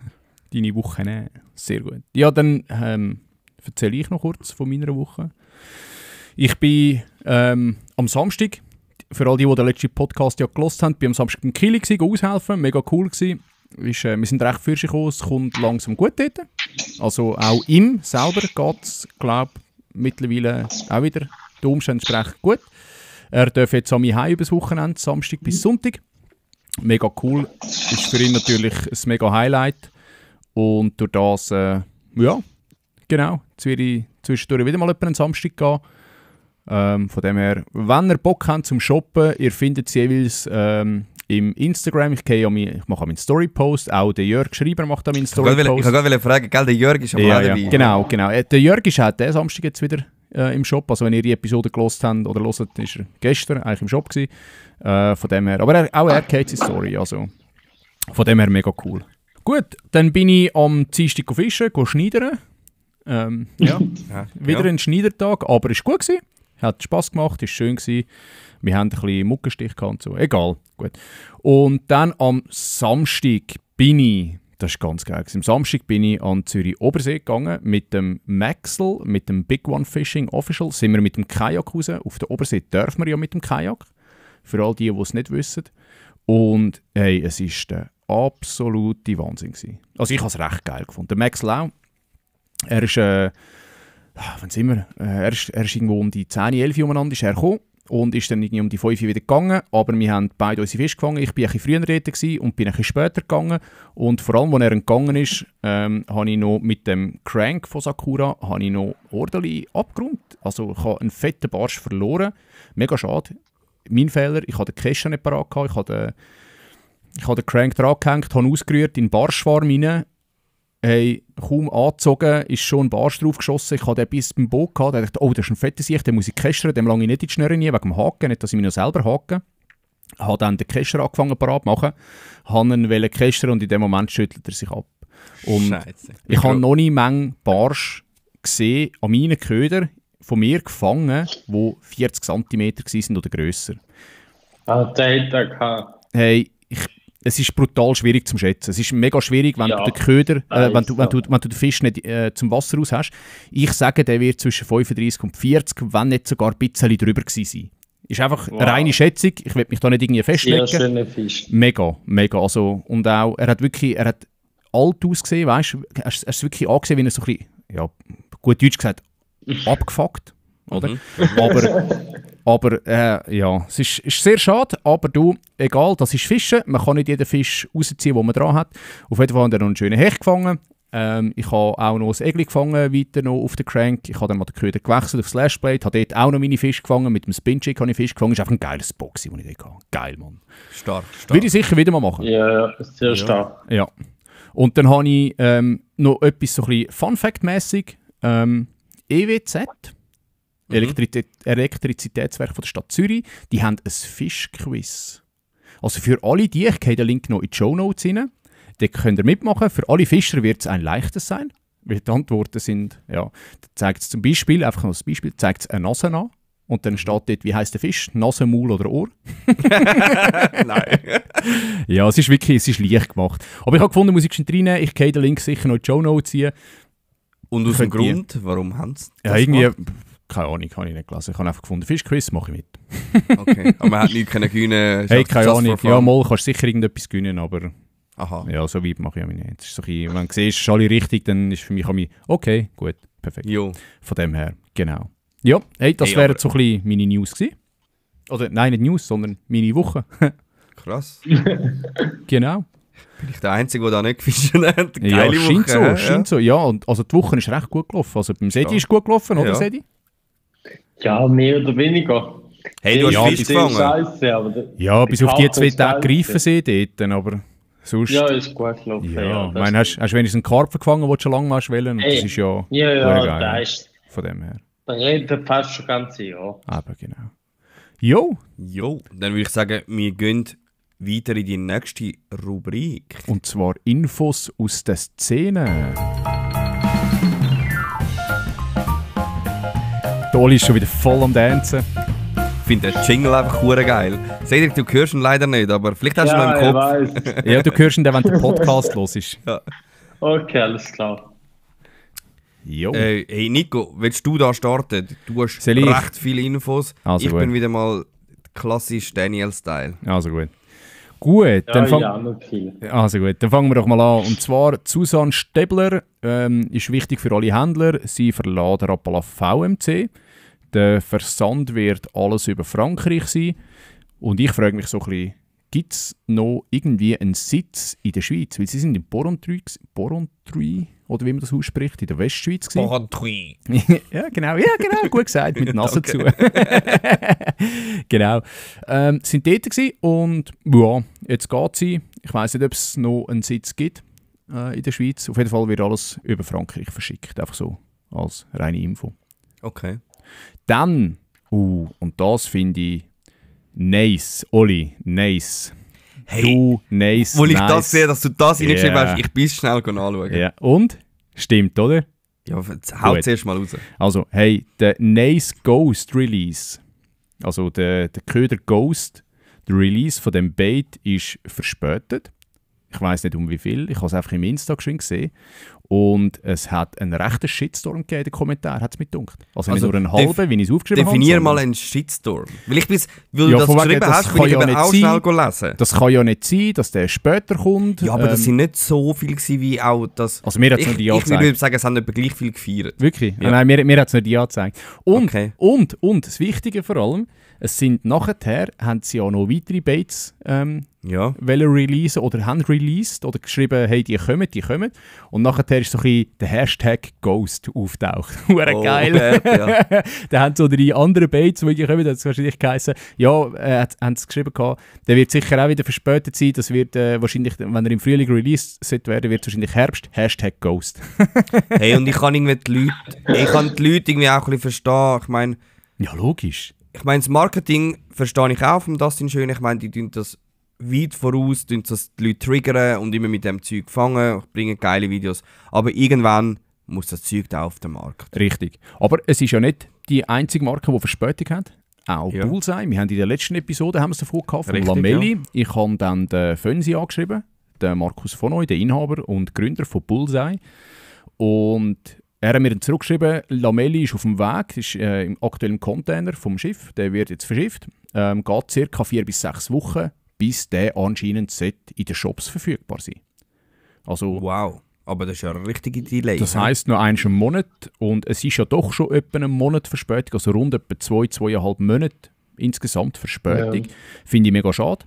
Deine Woche, ne? Sehr gut. Ja, dann erzähle ich noch kurz von meiner Woche. Ich bin am Samstag, für all die den letzten Podcast ja gehört haben, bin am Samstag in Kili aushelfen. Mega cool gewesen. Wir sind recht für sich gekommen, es kommt langsam gut dort. Also auch ihm selber geht es, glaube ich, mittlerweile auch wieder den Umständen entsprechend gut. Er darf jetzt an mich heim übers Wochenende, Samstag bis Sonntag. Mega cool. Ist für ihn natürlich ein mega Highlight. Und durch das, ja, genau, jetzt werde ich zwischendurch wieder mal einen Samstag gehen. Von dem her, wenn ihr Bock habt zum Shoppen, ihr findet es jeweils im Instagram. Ich mache meinen Story-Post. Auch der Jörg Schreiber macht meinen Story-Post. Ich wollte gerade fragen, gell, der Jörg ist aber auch dabei. Genau. Der Jörg ist auch diesen Samstag jetzt wieder im Shop. Also wenn ihr die Episode gehört habt oder hört, ist er gestern eigentlich im Shop gewesen. Von dem her. Aber auch er kennt seine Story. Also von dem her mega cool. Gut, dann bin ich am Dienstag fischen, schneidern. Wieder ein Schneidertag, aber es war gut gewesen. Hat Spass gemacht, ist schön gewesen. Wir haben ein bisschen Muckenstich gehabt und so. Egal, gut. Und dann am Samstag bin ich, das ist ganz geil, am Samstag bin ich an Zürich Obersee gegangen mit dem Maxel, mit dem Big One Fishing Official. Sind wir mit dem Kajak raus. Auf der Obersee dürfen wir ja mit dem Kajak. Für all die es nicht wissen. Und hey, es war der absolute Wahnsinn gewesen. Also ich habe es recht geil gefunden. Der Maxel auch. Er ist, wann sind wir? Er ist irgendwo um die 10, 11 umeinander ist er gekommen und ist dann irgendwie um die 5 wieder gegangen. Aber wir haben beide unsere Fische gefangen. Ich war ein bisschen früher dort gewesen und bin ein bisschen später gegangen. Und vor allem, als er gegangen ist, habe ich noch mit dem Crank von Sakura noch ordentlich abgeräumt. Also ich habe einen fetten Barsch verloren. Mega schade. Mein Fehler, ich hatte den Kescher nicht parat gehabt. Ich habe den Crank dran gehängt, habe ausgerührt in den Barschwarm rein. Hey, kaum angezogen, ist schon ein Barsch drauf geschossen. Ich hatte den bis beim Boot gehabt. Ich dachte, oh, das ist ein fetter Sicht, den muss ich käschern. Dem lange ich nicht in die Schnürre rein, wegen dem Haken, nicht, dass ich mich noch selber hake. Ich habe dann den Kescher angefangen parat zu machen, habe ihn käschern und in dem Moment schüttelt er sich ab. Und Scheisse. ich habe noch nie Menge Barsch gesehen, an meinen Ködern von mir gefangen, die 40 cm waren oder grösser. Ah, der hat er gehabt. Hey, es ist brutal schwierig zu schätzen. Es ist mega schwierig, wenn du den Köder, wenn du den Fisch nicht zum Wasser raus hast. Ich sage, der wird zwischen 35 und 40, wenn nicht sogar ein bisschen drüber gewesen sein. Ist einfach eine reine Schätzung. Ich will mich da nicht irgendwie festlegen. Sehr schöner Fisch. Mega. Also, und auch, er hat alt ausgesehen, weißt du? Er ist wirklich angesehen, wie er so ein bisschen, ja, gut Deutsch gesagt, abgefuckt. Oder? Aber ja, es ist sehr schade, aber du, egal, das ist Fischen. Man kann nicht jeden Fisch rausziehen, den man dran hat. Auf jeden Fall haben wir noch einen schönen Hecht gefangen. Ich habe auch noch ein Egli gefangen, weiter noch auf den Crank. Ich habe dann mal den Köder gewechselt auf Slashblade, habe dort auch noch meine Fische gefangen. Mit dem Spin-Jig habe ich Fisch gefangen. Das ist einfach ein geiles Spot, den ich dort hatte. Geil, Mann. Stark. Würde ich sicher wieder mal machen. Ja, sehr stark. Ja. Und dann habe ich noch etwas so ein bisschen Fun-Fact-mässig. EWZ. Elektrizitätswerk von der Stadt Zürich, die haben ein Fischquiz. Also für alle die, ich gehe den Link noch in die Shownotes rein, dort könnt ihr mitmachen. Für alle Fischer wird es ein leichtes sein, weil die Antworten sind, ja, da zeigt es zum Beispiel, einfach noch ein Beispiel, zeigt es eine Nase an und dann steht dort, wie heisst der Fisch, Nase, Maul oder Ohr. Nein. Ja, es ist leicht gemacht. Aber ich habe gefunden, muss ich schon reinnehmen, ich gehe den Link sicher noch in die Shownotes rein. Und aus dem Grund, warum haben sie das ja, irgendwie gemacht? Keine Ahnung, habe ich nicht gelesen. Ich habe einfach gefunden, Fischquiz mache ich mit. Okay, aber man hat nichts gewinnen. Hey, keine Ahnung. Ja, mal kannst du sicher irgendetwas gewinnen, aber aha. Ja, so weit mache ich mich nicht. Es ist so ein, wenn du siehst, ist alle richtig, dann ist für mich okay, gut, perfekt. Jo. Von dem her, genau. Ja, hey, das wären so ein bisschen meine News gewesen. Oder nein, nicht News, sondern meine Woche. Krass. Genau. Bin ich der Einzige, der da nicht gefischt hat? Geile Woche, scheint so. Ja, und also die Woche ist recht gut gelaufen. Also beim Sedi ist gut gelaufen, oder Sedi? Ja, mehr oder weniger. Hey, du hast Fisch gefangen? Scheiße, aber ja, bis auf die 2 Tage greifen sie dort, aber Sonst, Ja, ist gut gelaufen. ja. Ich das meine, hast du wenigstens einen Karpfen gefangen, den du schon lange mal wollen? Und das ist ja ja, geil, da ist. von dem her. Da redet fast schon ganz Jahr. Aber genau. Jo, Jo, dann würde ich sagen, wir gehen weiter in die nächste Rubrik. und zwar Infos aus der Szene. Der Oli ist schon wieder voll am Dancen. Ich finde den Jingle einfach hure geil. Cedric, du hörst ihn leider nicht, aber vielleicht hast du ihn noch im Kopf. Weiß. Ja, du hörst ihn dann, wenn der Podcast los ist. Okay, alles klar. Jo. Hey Nico, willst du da starten? Du hast Soll ich? recht viele Infos. Also ich gut. bin wieder mal klassisch Daniel-Style. Also gut. Gut, Ja, dann ja, nicht viel. Also gut, dann fangen wir doch mal an. Und zwar, Susanne Stebler ist wichtig für alle Händler. Sie verlässt Rapala VMC. Der Versand wird alles über Frankreich sein. Und ich frage mich so ein bisschen, gibt es noch irgendwie einen Sitz in der Schweiz? Weil sie sind in Porrentruy, oder wie man das ausspricht, in der Westschweiz gewesen. Porrentruy. Ja, genau, gut gesagt, mit der Nase zu. Genau. Sind dort gewesen und ja, jetzt geht sie. Ich weiss nicht, ob es noch einen Sitz gibt in der Schweiz. Auf jeden Fall wird alles über Frankreich verschickt, einfach so als reine Info. Okay. Dann, und das finde ich nice, Oli, nice. Hey, Du, nice, Wo ich nice. das sehe, dass du das reingeschrieben Ja. hast, ich bin schnell anschauen. Ja, und? Stimmt, oder? Ja, hau Gut. zuerst mal raus. Also, hey, der Nice Ghost Release, also der Köder Ghost, der Release von dem Bait ist verspätet. Ich weiß nicht um wie viel, ich habe es einfach im Instagram gesehen. Und es hat einen rechten Shitstorm gegeben in den Kommentaren, hat es mir gedacht. Also nicht Also, nur einen halben, wie ich es aufgeschrieben habe. Definier sondern- mal einen Shitstorm. Weil du Ja, das von wegen, geschrieben das hast, kann will ich ja eben nicht auch sein. schnell lesen. Das kann ja nicht sein, dass der später kommt. Ja, aber das sind nicht so viel gewesen, wie auch das... Also mir hat es Ich, nur die ich angezeigt. würde sagen, es haben etwa gleich viel gefeiert. Wirklich? Ja. Nein, mir hat es nicht die angezeigt. Und, Okay. und das Wichtige vor allem, es sind nachher, haben sie auch noch weitere Baits Ja. wollen releasen oder haben released oder geschrieben, hey, die kommen. Und nachher ist so ein bisschen der Hashtag Ghost auftaucht. Hure Oh, geil. ja. Da haben so die anderen Baits, die kommen, hat es wahrscheinlich geheißen, ja, haben sie geschrieben gehabt, der wird sicher auch wieder verspätet sein, das wird wahrscheinlich, wenn er im Frühling released werden, wird es wahrscheinlich Herbst, Hashtag Ghost. Hey, und ich kann irgendwie die Leute irgendwie auch ein bisschen verstehen. Ja, logisch. Ich meine, das Marketing verstehe ich auch von Dustin Schön. Ich meine, die tun das weit voraus, tun das die Leute triggern und immer mit dem Zeug fangen, bringen geile Videos. Aber irgendwann muss das Zeug da auf den Markt. Richtig. Aber es ist ja nicht die einzige Marke, die Verspätung hat. Auch Ja. Bullseye. Wir haben in der letzten Episode haben wir es davon gehabt, von Richtig, Lamelli. Ich habe dann den Fönsi angeschrieben, den Markus von Neu, den Inhaber und Gründer von Bullseye. Und er hat mir dann zurückgeschrieben, Lamelli ist auf dem Weg, ist im aktuellen Container vom Schiff, der wird jetzt verschifft. Geht ca. 4 bis 6 Wochen, bis der anscheinend in den Shops verfügbar sein. Also, Wow. Aber das ist ja eine richtige Delay. das heisst noch einen Monat und es ist ja doch schon etwa einen Monat Verspätung, also rund etwa 2,5 Monate insgesamt Verspätung. Ja. Finde ich mega schade.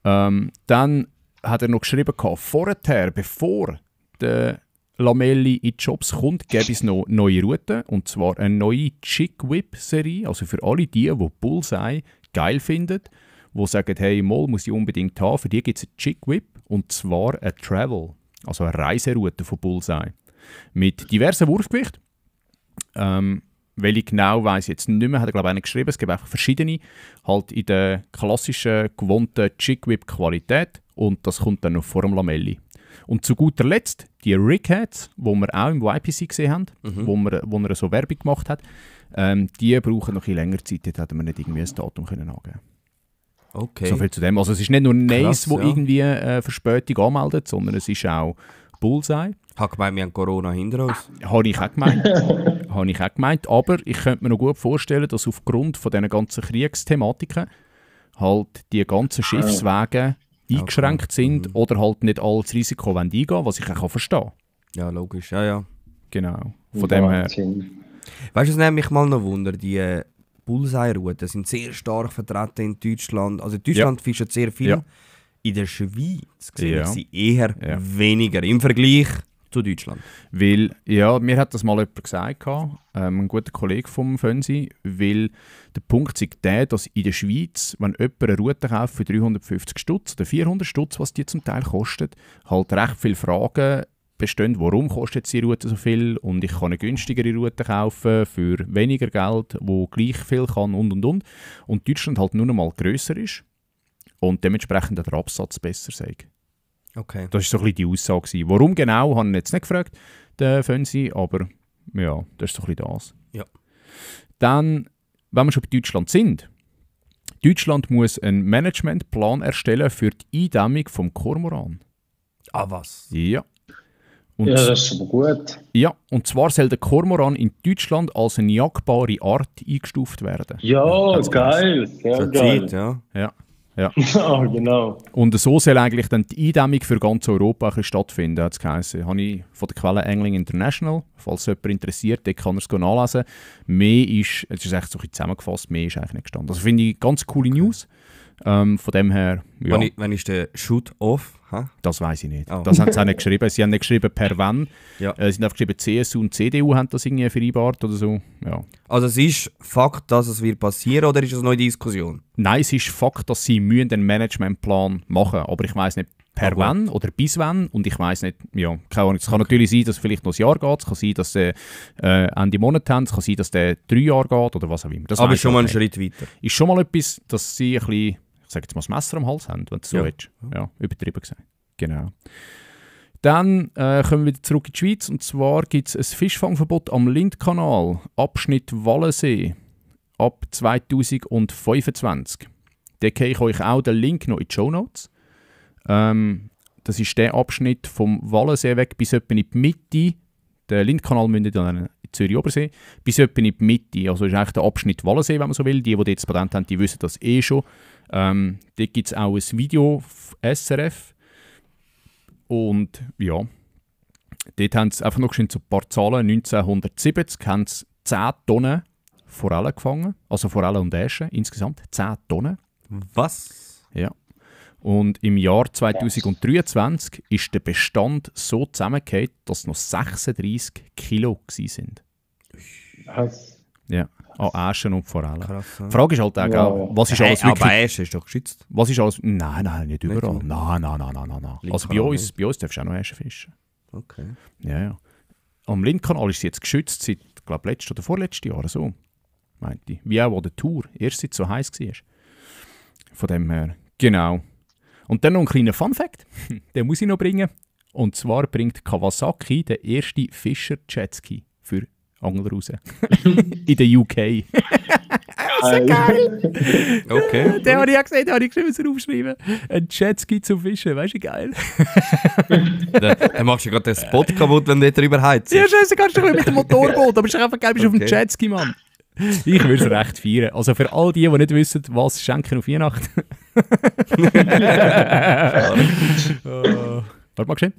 Dann hat er noch geschrieben, vorher, bevor der Lamelli in die Shops kommt, gäbe es noch neue Routen, und zwar eine neue Chick Whip Serie, also für alle die Bullseye geil finden, die sagen, hey, Moll muss ich unbedingt haben, für die gibt es eine Chick Whip, und zwar eine Travel, also eine Reiseroute von Bullseye, mit diversen Wurfgewicht. Welche genau weiss ich jetzt nicht mehr, hat er glaube ich einer geschrieben, es gibt einfach verschiedene, halt in der klassischen, gewohnten Chick Whip Qualität, und das kommt dann noch vor dem Lamelli. Und zu guter Letzt die Righeads, die wir auch im YPC gesehen haben, wo er so Werbung gemacht hat, die brauchen noch ein bisschen länger Zeit, dort hätten wir nicht irgendwie ein Datum können angeben. Okay. So viel zu dem. Also es ist nicht nur Nice, Krass, wo ja. irgendwie Verspätung anmeldet, sondern es ist auch Bullseye. Ich habe gemeint, wir haben Corona hinter uns. Habe ich auch gemeint. Aber ich könnte mir noch gut vorstellen, dass aufgrund von diesen ganzen Kriegsthematiken halt die ganzen Schiffswege eingeschränkt sind oder halt nicht alles Risiko eingehen wollen, was ich auch verstehen kann. Ja, logisch. Ja, ja. Genau. Von dem her. Wahnsinn. Weißt du, es nimmt mich mal noch Wunder, die Bullseye-Routen sind sehr stark vertreten in Deutschland. Also in Deutschland fischen sehr viel. Ja. In der Schweiz sehe Ja. ich sie eher Ja. weniger. Im Vergleich Zu Deutschland. Weil, ja, mir hat das mal jemand gesagt, ein guter Kollege vom Fönsi, weil der Punkt ist der, dass in der Schweiz, wenn jemand eine Route kauft für 350 Stutz oder 400 Stutz, was die zum Teil kostet, halt recht viele Fragen bestehen, warum kostet die Route so viel und ich kann eine günstigere Route kaufen für weniger Geld, wo gleich viel kann und. Und Deutschland halt nur noch mal grösser ist und dementsprechend der Absatz besser sei. Okay. Das war so ein bisschen die Aussage gewesen. Warum genau, habe ich jetzt nicht gefragt, den Fönsi, aber ja, das ist so ein bisschen das. Ja. Dann, wenn wir schon bei Deutschland sind, Deutschland muss einen Managementplan erstellen für die Eindämmung vom Kormoran. Ah, was? Ja. Und Ja, das ist aber gut. ja, und zwar soll der Kormoran in Deutschland als eine jagbare Art eingestuft werden. Ja, hat's geil. Sehr Zur geil. Zeit, ja. Ja. Ja, genau. Und so soll eigentlich dann die Eindämmung für ganz Europa ein bisschen stattfinden, hat es geheißen. Habe ich von der Quelle Angling International, falls jemand interessiert, dort kann er es nachlesen. Mehr ist, es ist echt so ein bisschen zusammengefasst, mehr ist eigentlich nicht gestanden. Also finde ich ganz coole News. Von dem her, ja, Wann ist der Shoot-Off? das weiß ich nicht. Oh. Das haben sie auch nicht geschrieben. Sie haben nicht geschrieben, per wann. Ja. Sie haben einfach geschrieben, CSU und CDU haben das irgendwie vereinbart oder so. Ja. Also es ist Fakt, dass es wird passieren, oder ist es noch eine Diskussion? Nein, es ist Fakt, dass sie müssen einen Managementplan machen, aber ich weiß nicht per wann oder bis wann und ich weiß nicht, ja, keine Ahnung. Es kann natürlich sein, dass es vielleicht noch ein Jahr geht, es kann sein, dass sie Ende Monat haben, es kann sein, dass der 3 Jahre geht oder was auch immer. Das Aber weiss ist schon ich mal ein nicht. Schritt weiter. Ist schon mal etwas, dass sie ein bisschen, ich sage jetzt mal, das Messer am Hals haben, wenn du so Ja. willst. Ja, übertrieben gesagt. Genau. Dann kommen wir wieder zurück in die Schweiz und zwar gibt es ein Fischfangverbot am Lindkanal, Abschnitt Wallensee, ab 2025. Da gebe ich euch auch den Link noch in die Shownotes. Das ist der Abschnitt vom Wallensee weg bis etwa in die Mitte. Der Lindkanal mündet dann in Zürich-Obersee. Bis etwa in die Mitte. Also ist eigentlich der Abschnitt Wallensee, wenn man so will. Die jetzt Patent haben, die wissen das eh schon. Dort gibt es auch ein Video auf SRF. Und ja, dort haben sie einfach noch so ein paar Zahlen. 1970 haben sie 10 Tonnen Forellen gefangen. Also Forellen und Äschen insgesamt. 10 Tonnen. Was? Ja. Und im Jahr 2023 ist der Bestand so zusammengefallen, dass noch 36 Kilo sind. Was? Ja, an Äschen und Forellen. Krass. Ja. Die Frage ist halt auch, Ja. was ist alles wirklich... Aber Äsche ist doch geschützt. Was ist alles... Nein, nicht überall. Nicht Nein. Also bei Lindkanal uns darfst du auch noch Äschen fischen. Okay. Ja. Am Lindkanal ist es jetzt geschützt seit, glaube ich, letztes oder vorletztes Jahr so. Meinte ich. Wie auch an der Tour. Erst seit es so heiß war. Von dem her. Genau. Und dann noch ein kleiner Fun-Fact. Den muss ich noch bringen. Und zwar bringt Kawasaki den ersten Fischer-Jetski für Angler raus. In der UK. Geil. Okay. Den habe ich auch gesehen, den habe ich geschrieben, so aufschreiben. Ein Jetski zum Fischen, weißt du, wie geil? Dann machst du gerade den Spot kaputt, wenn du nicht drüber heizt. Ja, scheiße, kannst du mit dem Motorboot, aber es ist einfach geil, bist auf dem Okay. Jetski, Mann. Ich würde es recht feiern. Also für all die nicht wissen, was schenken auf Weihnachten. Warte mal schön.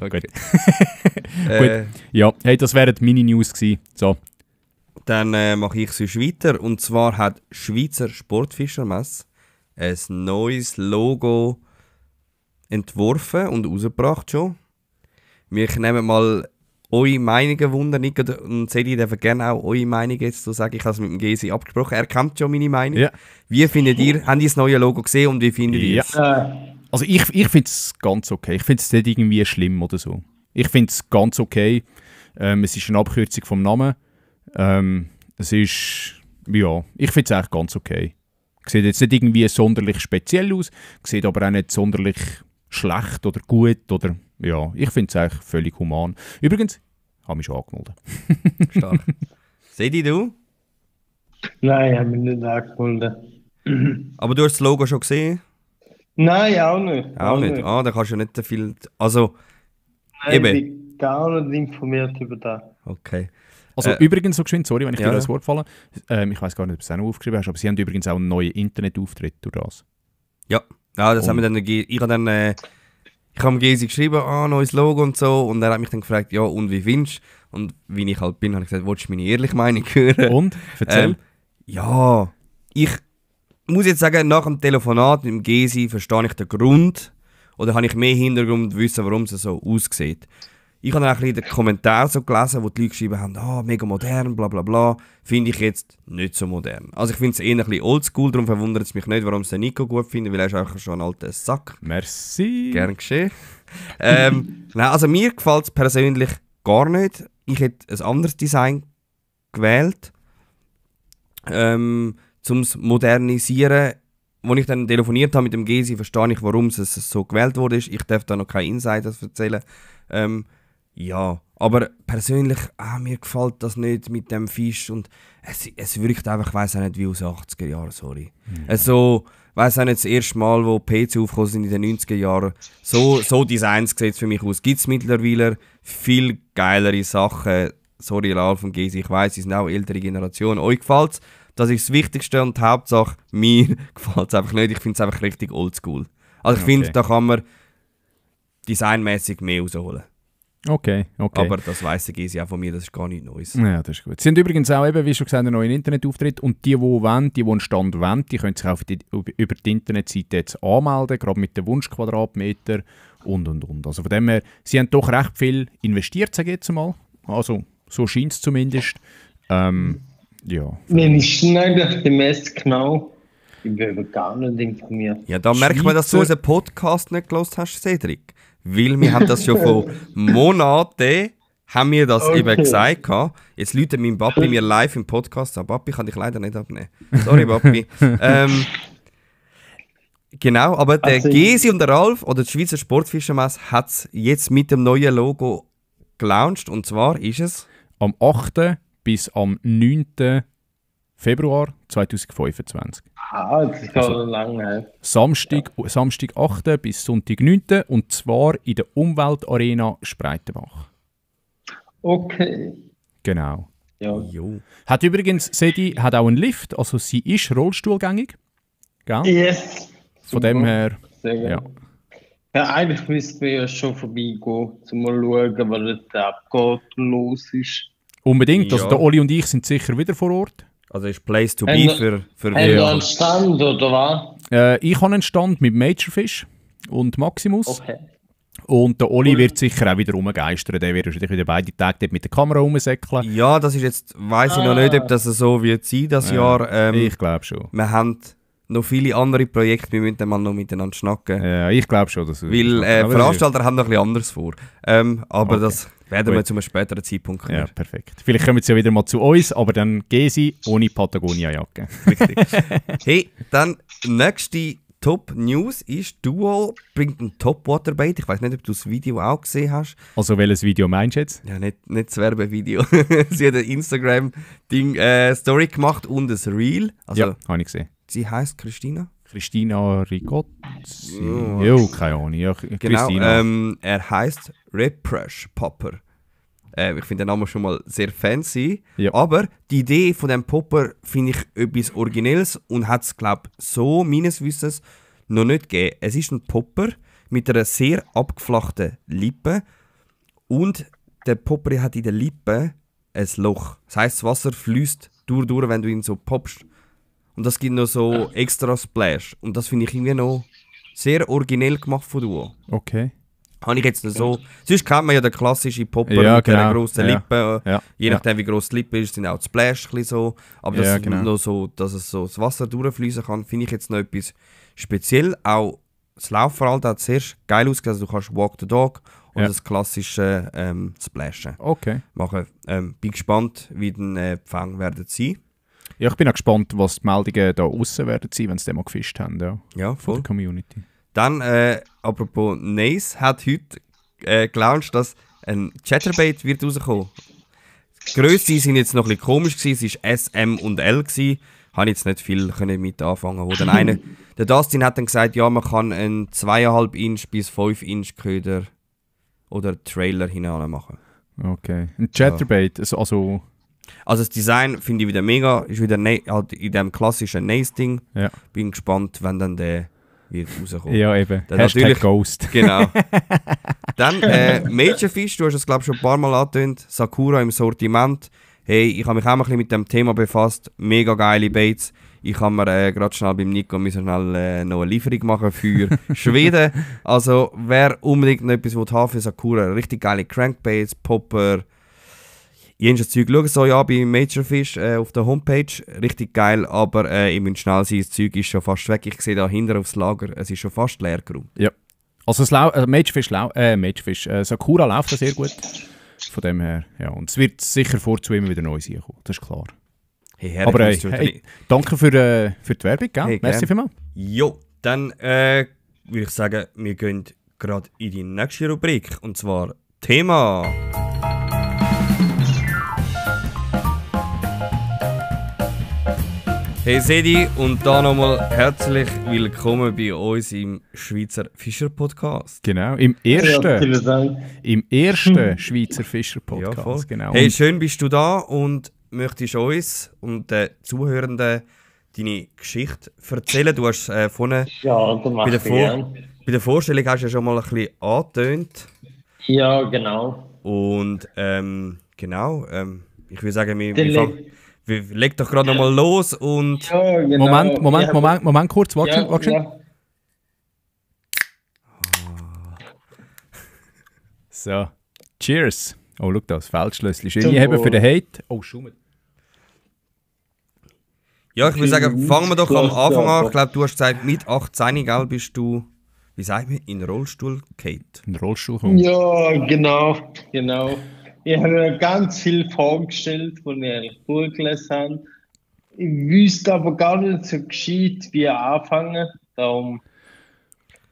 Okay. Gut. Ja, hey, das wären meine News gewesen. So. Dann mache ich sonst weiter. Und zwar hat Schweizer Sportfischermesse ein neues Logo entworfen und rausgebracht schon. Wir nehmen mal eure Meinungen wunder, Nick und Sedi dürfen gerne auch eure Meinung jetzt so sagen. Ich habe es mit dem Gesi abgesprochen. Er kennt schon meine Meinung. Ja. Wie findet ihr, habt ihr das neue Logo gesehen und wie findet ihr Ja. es? Also ich finde es ganz okay. Ich finde es nicht irgendwie schlimm oder so. Ich finde es ganz okay. Es ist eine Abkürzung vom Namen. Es ist, ja, ich finde es eigentlich ganz okay. Sieht jetzt nicht irgendwie sonderlich speziell aus, sieht aber auch nicht sonderlich schlecht oder gut oder, ja, ich finde es eigentlich völlig human. Übrigens, habe mich schon angemeldet. Stark. Sedi, du? Nein, ich habe mich nicht angemeldet. Aber du hast das Logo schon gesehen? Nein, auch nicht. Auch nicht. Ah, da kannst du nicht viel... Also, Nein, eben. ich bin gar nicht informiert über das. Okay. Also übrigens so geschwind, sorry, wenn ich ja. dir das Wort falle, ich weiß gar nicht, ob du es auch noch aufgeschrieben hast, aber sie haben übrigens auch einen neuen Internetauftritt durch das. Ja, das haben wir dann... Ich habe dann... Ich habe dem Gesi geschrieben, neues Logo und so. Und er hat mich dann gefragt, ja, und wie findest du? Und wie ich halt bin, habe ich gesagt, willst du meine ehrliche Meinung hören? Und? Erzähl. Ja, ich muss jetzt sagen, nach dem Telefonat mit dem Gesi verstehe ich den Grund Oder habe ich mehr Hintergrund wissen, warum es so aussieht? Ich habe dann auch ein bisschen den Kommentar so gelesen, wo die Leute geschrieben haben, mega modern, bla bla bla. Finde ich jetzt nicht so modern. Also ich finde es eher ein bisschen oldschool, darum verwundert es mich nicht, warum es der Nico gut findet, weil er ist einfach schon ein alter Sack. Merci. Gern geschehen. Nein, also mir gefällt es persönlich gar nicht. Ich hätte ein anderes Design gewählt, um es modernisieren. Als ich dann telefoniert habe mit dem Gesi, verstehe ich, warum es so gewählt wurde. Ich darf da noch keine Insiders erzählen. Ja, aber persönlich, mir gefällt das nicht mit dem Fisch und es wirkt einfach, ich weiss auch nicht, wie aus den 80er Jahren, sorry. Also, weiss auch nicht, das erste Mal, wo PC aufgekommen sind in den 90er Jahren, so Designs sieht es für mich aus. Gibt es mittlerweile viel geilere Sachen. Sorry, Ralf und Gesi, ich weiss, sie sind auch ältere Generationen. Euch gefällt es, das ist das Wichtigste und die Hauptsache, mir gefällt es einfach nicht. Ich finde es einfach richtig oldschool. Also ich finde, da kann man designmäßig mehr rausholen. Okay. Aber das weiss der Gesi auch von mir, das ist gar nichts Neues. Ja, das ist gut. Sie haben übrigens auch eben, wie schon gesagt, einen neuen Internetauftritt und die einen Stand wollen, die können sich auch über die Internetseite jetzt anmelden, gerade mit den Wunschquadratmeter und. Also von dem her, sie haben doch recht viel investiert, sage ich jetzt mal. Also, so scheint es zumindest. Ja. Wenn ist denn eigentlich die Messe genau? Ich bin gar nicht informiert. Ja, da merkt man, dass du unseren Podcast nicht gehört hast, Cedric. Weil wir haben das schon vor Monaten haben wir das eben gesagt. Jetzt läutet mein Papi mir live im Podcast an. Papi kann ich leider nicht abnehmen. Sorry, Papi. Genau, aber der Gesi und der Ralf oder die Schweizer Sportfischermesse hat es jetzt mit dem neuen Logo gelauncht. Und zwar ist es am 8. bis am 9. Februar 2025. Das ist also lange. Samstag 8. bis Sonntag 9. und zwar in der Umweltarena Spreitenbach. Okay. Genau. Ja. Jo. Hat übrigens, Sedi hat auch einen Lift, also sie ist rollstuhlgängig. Gell? Yes. Von dem her, Sehr gut. ja. Ja, eigentlich müssten wir ja schon vorbeigehen, um mal schauen, was da abgeht und los ist. Unbedingt, also Ja. der Oli und ich sind sicher wieder vor Ort. Also ist Place to be für Haben wir einen Stand, oder was? Ich habe einen Stand mit Majorfish und Maximus. Okay. Und der Oli wird sicher auch wieder rumgeistern. Der wird wahrscheinlich wieder beide Tage dort mit der Kamera rumsäckeln. Ja, das ist jetzt, weiss ich noch nicht, ob das so wird sein, das Jahr. Ich glaube schon. Wir haben noch viele andere Projekte, wir müssen dann mal noch miteinander schnacken. Ja, ich glaube schon. Dass Weil aber Veranstalter haben noch ein bisschen anders vor. Aber Okay. das werden wir Gut. zu einem späteren Zeitpunkt Ja, hören. perfekt. Vielleicht kommen sie ja wieder mal zu uns, aber dann Gesi ohne Patagonia-Jacke. Richtig. Hey, dann nächste Top-News ist, Dual bringt ein Top-Waterbait. Ich weiß nicht, ob du das Video auch gesehen hast. Also welches Video meinst du jetzt? Ja, nicht das Werbevideo. Sie hat ein Instagram-Story gemacht und ein Reel. Also, Ja, habe ich gesehen. sie heisst Christina. Christina Rigozzi. Ja. Jo, keine Ahnung. Ja, Genau, Christina. er heisst Refresh Popper. Ich finde den Namen schon mal sehr fancy. Ja. Aber die Idee von dem Popper finde ich etwas Originelles und hat es, glaube ich, so meines Wissens noch nicht gegeben. Es ist ein Popper mit einer sehr abgeflachten Lippe und der Popper hat in der Lippe ein Loch. Das heisst, das Wasser fließt durch, wenn du ihn so poppst. Und das gibt noch so extra Splash. Und das finde ich irgendwie noch sehr originell gemacht von Duo. Okay. Habe ich jetzt noch so. Sonst kennt man ja den klassischen Popper Ja, mit genau. einer grossen Ja. Lippe. Ja. Je nachdem, wie gross die Lippe ist, sind auch die Splash ein bisschen so. Aber Ja, das genau. noch so, dass es so das Wasser durchfließen kann, finde ich jetzt noch etwas speziell. Auch das Laufverhalten hat sehr geil ausgesehen. Also du kannst Walk the Dog und Ja. das klassische Splashen Okay. machen. Bin gespannt, wie die Fänge werden sein. Ja, ich bin auch gespannt, was die Meldungen da aussen werden sein, wenn sie den mal gefischt haben, ja. Ja, Von voll. der Community. Dann, apropos Nace, hat heute gelauncht, dass ein Chatterbait wird rauskommen. Die Grösse sind jetzt noch ein bisschen komisch gewesen, es war S, M und L gewesen. Habe jetzt nicht viel können mit anfangen. Wo dann einer, der Dustin hat dann gesagt, ja, man kann einen 2,5 Inch bis 5 Inch Köder oder Trailer hinein machen. Okay. Ein Chatterbait, also Also das Design finde ich wieder mega, ist wieder halt in dem klassischen Nace-Ding. ja. Bin gespannt, wenn dann der wird rauskommen. Ja, eben. Dann Hashtag natürlich- Ghost. Genau. Dann Majorfish, du hast es glaube ich schon ein paar Mal angetönt. Sakura im Sortiment. Hey, ich habe mich auch ein bisschen mit dem Thema befasst. Mega geile Baits. Ich kann mir gerade schnell beim Nico müssen schnell noch eine Lieferung machen für Schweden. Also wer unbedingt noch etwas haben für Sakura, richtig geile Crankbaits, Popper, jenes Zeug, schaut es euch an bei Majorfish auf der Homepage, richtig geil, aber ihr müsst schnell sein, das Zeug ist schon fast weg. Ich sehe da hinten aufs Lager, es ist schon fast leer geräumt. Ja. Also Majorfish, Sakura läuft sehr gut. Von dem her, ja. Und es wird sicher vorzu immer wieder Neues kommen, das ist klar. Hey, aber hey, danke für die Werbung, gell? Hey, merci vielmals. Jo, dann würde ich sagen, wir gehen gerade in die nächste Rubrik, und zwar Thema. Hey Sedi, und da nochmal herzlich willkommen bei uns im Schweizer Fischer Podcast. Genau, im ersten Schweizer Fischer Podcast. Ja, voll. Genau. Hey, schön bist du da und möchtest uns und den Zuhörenden deine Geschichte erzählen. Du hast vorhin bei der Vorstellung hast du ja schon mal ein bisschen angetönt. Ja, genau. Und genau, ich würde sagen, wir legen doch gerade nochmal los und... Ja, genau. Moment kurz, warte schon. Ja. So, cheers. Oh, schau das, Feldschlössli. Schön haben für den Hate. Oh, Schummel. Ja, ich würde sagen, fangen wir doch am Anfang an. Ich glaube, du hast gesagt, mit 18, gell, bist du, wie sagt man, in den Rollstuhl gefallen. In den Rollstuhl gekommen. Ja, genau. Ich habe mir ganz viel vorgestellt, was ich durchgelesen habe. Ich wüsste aber gar nicht so gescheit, wie anfangen. Darum,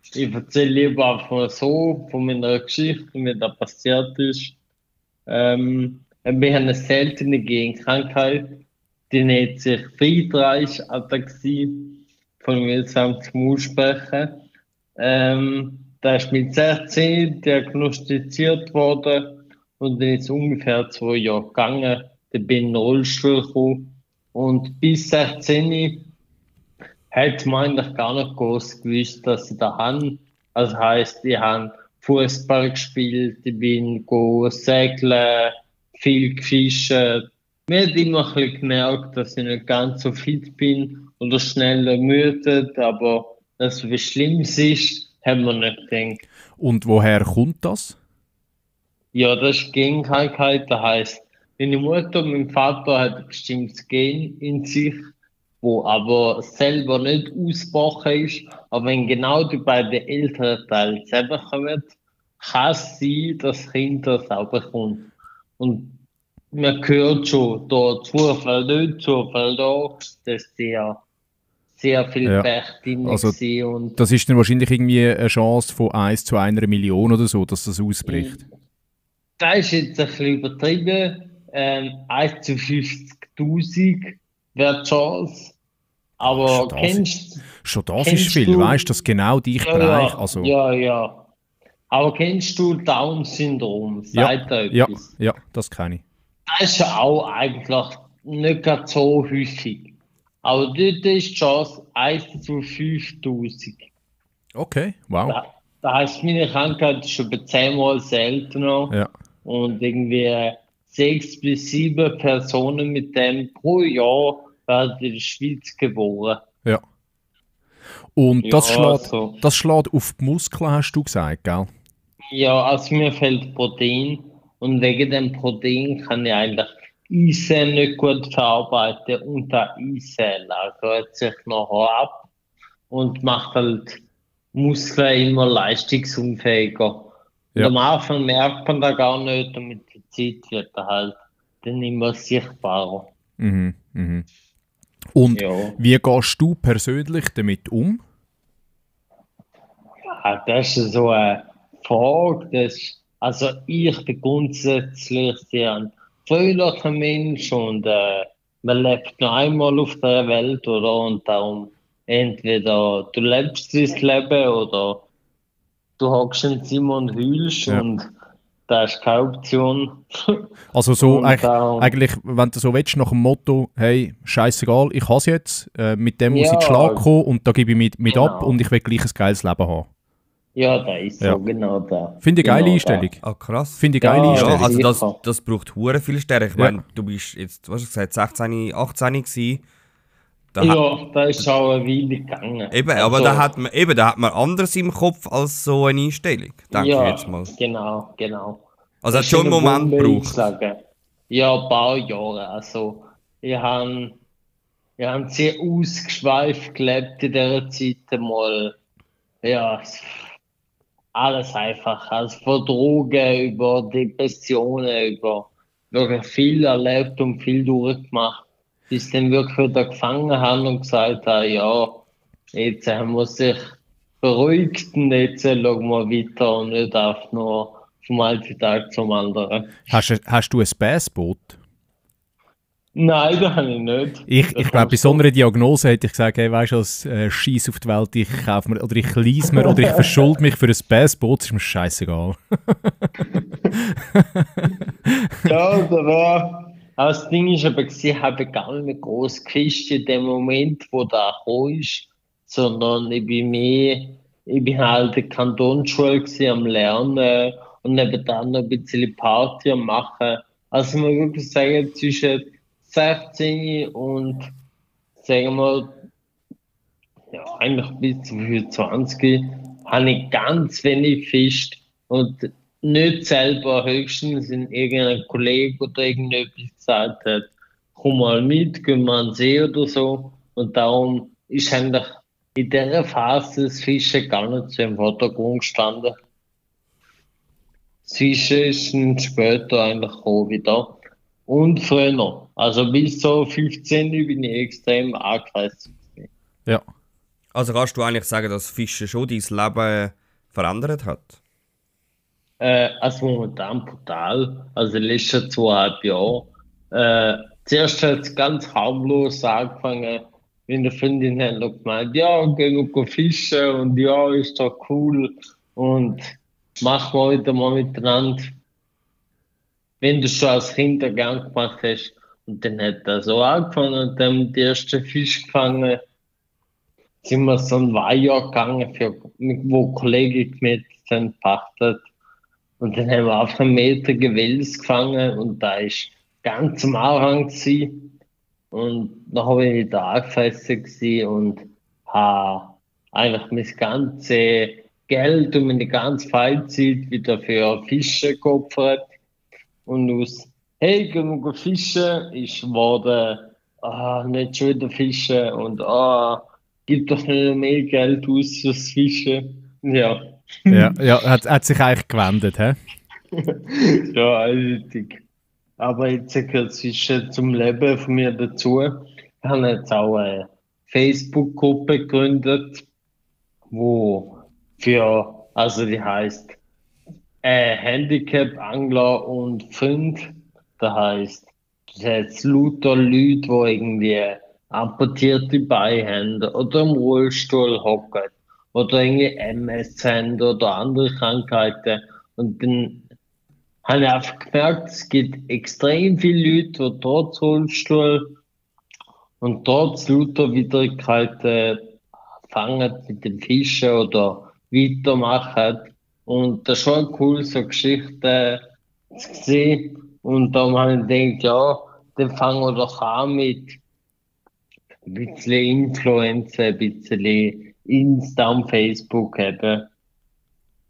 ich erzähle lieber einfach so von meiner Geschichte, wie da passiert ist. Ich habe eine seltene Genkrankheit, die nennt sich Friedreich-Ataxie, von mir zusammen zum Aussprechen. Da ist mit 16 diagnostiziert worden. Und dann ist es ungefähr 2 Jahre gegangen. Dann bin ich in den Rollstuhl gekommen. Und bis 16 hat man eigentlich gar nicht groß gewusst, dass ich da habe. Also heisst, ich habe Fußball gespielt, ich bin segeln, viel gefischt. Mir hat immer ein bisschen gemerkt, dass ich nicht ganz so fit bin oder schnell ermüdet, aber dass es was Schlimmes ist, haben wir nicht gedacht. Und woher kommt das? Ja, das ist Genkrankheit. Das heisst, meine Mutter und mein Vater haben ein bestimmtes Gen in sich, wo aber selber nicht ausgebrochen ist. Aber wenn genau die beiden älteren Teile zusammenkommen, kann es sein, dass das Kind das auch bekommt. Und man hört schon, da Zufall nicht, Zufall da, das ist sehr viel Pech drin. Also, und das ist dann wahrscheinlich irgendwie eine Chance von 1 zu 1 Million oder so, dass das ausbricht. Das ist jetzt ein bisschen übertrieben. 1 zu 50.000 wäre die Chance. Aber schon das ist viel, weißt du, dass genau dich Bereich. Also. Ja. Aber kennst du Down-Syndrom? Ja, das kenne ich. Das ist ja auch eigentlich nicht gerade so häufig. Aber dort ist die Chance 1 zu 5.000. Okay, wow. Das heisst, meine Krankheit ist schon 10-mal seltener. Ja. Und irgendwie 6 bis 7 Personen mit dem pro Jahr werden in der Schweiz geboren. Ja. Und das schlägt auf die Muskeln, hast du gesagt, gell? Ja, also mir fehlt Protein. Und wegen dem Protein kann ich eigentlich Eisen nicht gut verarbeiten und der Eisen lagert sich nachher ab und macht halt Muskeln immer leistungsunfähiger. Ja. Und am Anfang merkt man da gar nicht und mit der Zeit wird er halt dann immer sichtbarer. Und wie gehst du persönlich damit um? Ja, das ist so eine Frage. Also ich bin grundsätzlich sehr ein fröhlicher Mensch und man lebt nur einmal auf der Welt, oder? Und darum entweder du lebst dein Leben oder du hockst in Zimmer und heulst und das ist keine Option. Also so eigentlich, wenn du so willst, nach dem Motto, hey, scheißegal, ich habe es jetzt, mit dem muss ich in den Schlag kommen und da gebe ich mit ab und ich will gleich ein geiles Leben haben. Ja, das ist so, genau da. Finde ich eine geile Einstellung. Ah, krass. Finde ich geile Einstellung. Ja, also das braucht hure viel Stärke. Ich meine, du bist jetzt, was hast du gesagt, 16, 18 gewesen. Ja, da ist auch eine Weile gegangen. Eben, aber da hat man anderes im Kopf als so eine Einstellung, denke ich jetzt mal. Genau. Also hat Das schon ist einen eine Moment Bombe, ich gebraucht. sage. Ja, ein paar Jahre. Also, wir haben sehr ausgeschweift gelebt in dieser Zeit einmal. Ja, alles einfach. Also von Drogen über Depressionen, über wirklich viel erlebt und viel durchgemacht, bis dann wirklich wieder gefangen haben und gesagt haben, ja, jetzt haben wir sich beruhigt und jetzt schauen wir weiter und nicht einfach nur vom einen Tag zum anderen. Hast du ein Bassboot? Nein, das habe ich nicht. Ich Da glaube, bei kommst so du. einer Diagnose hätte ich gesagt, hey, weißt du, als Scheiß auf die Welt, ich kaufe mir, oder ich lease mir, oder ich verschulde mich für ein Bassboot, ist mir scheißegal. Ja, da war. Das Ding ist aber, sie haben gar nicht mehr groß gefischt in dem Moment, wo da gekommen ist, sondern ich bin halt in der Kantonsschule gewesen, am Lernen und nebenan noch ein bisschen Party am Machen. Also man wirklich sagen, zwischen 16 und, sagen wir, ja, eigentlich bis zu 25 habe ich ganz wenig gefischt und nicht selber, höchstens in irgendein Kollege oder irgendetwas gesagt hat, komm mal mit, gehen wir an den See oder so. Und darum ist eigentlich in dieser Phase das Fischen gar nicht so im Vordergrund gestanden. Das Fischen ist dann später eigentlich auch wieder. Und früher noch. Also bis so 15 bin ich extrem angereist. Ja. Also kannst du eigentlich sagen, dass Fischen schon dein Leben verändert hat? Also momentan brutal. Also die letzten 2,5 Jahre. Zuerst hat es ganz harmlos angefangen, wenn eine Freundin hat noch gemeint, ja, gehen wir go fischen und ja, ist doch cool und machen wir heute mal miteinander, wenn du schon als Kind gern gemacht hast. Und dann hat er so angefangen und dann die ersten Fisch gefangen. Sind wir so ein Weiher gegangen, wo Kollegen mit sind pachtet. Und dann haben wir auf 1 Meter Gewels gefangen und da ist ganz am Anfang gewesen. Und dann habe ich da angefressen gewesen und habe eigentlich mein ganzes Geld und meine ganze Freizeit wieder für Fische geopfert. Und aus, hey, gehen wir fischen, ist geworden, nicht schon wieder fischen und gib doch nicht mehr Geld aus fürs Fischen. Ja. Ja, hat sich eigentlich gewendet, hä? Ja, eindeutig. Aber jetzt gehört es zum Leben von mir dazu. Ich habe jetzt auch eine Facebook-Gruppe gegründet, wo also die heißt Handicap, Angler und Freund. Das heißt, das heißt lauter Leute, die irgendwie amputierte Beine haben oder im Rollstuhl hocken oder irgendwie MS haben oder andere Krankheiten. Und dann habe ich einfach gemerkt, es gibt extrem viele Leute, die trotz Rollstuhl und trotz lauter Widrigkeiten fangen mit dem Fischen oder weitermachen. Und das ist schon cool, so Geschichten zu sehen. Und da habe ich gedacht, ja, dann fangen wir doch an mit ein bisschen Influencer, ein bisschen Insta und Facebook eben.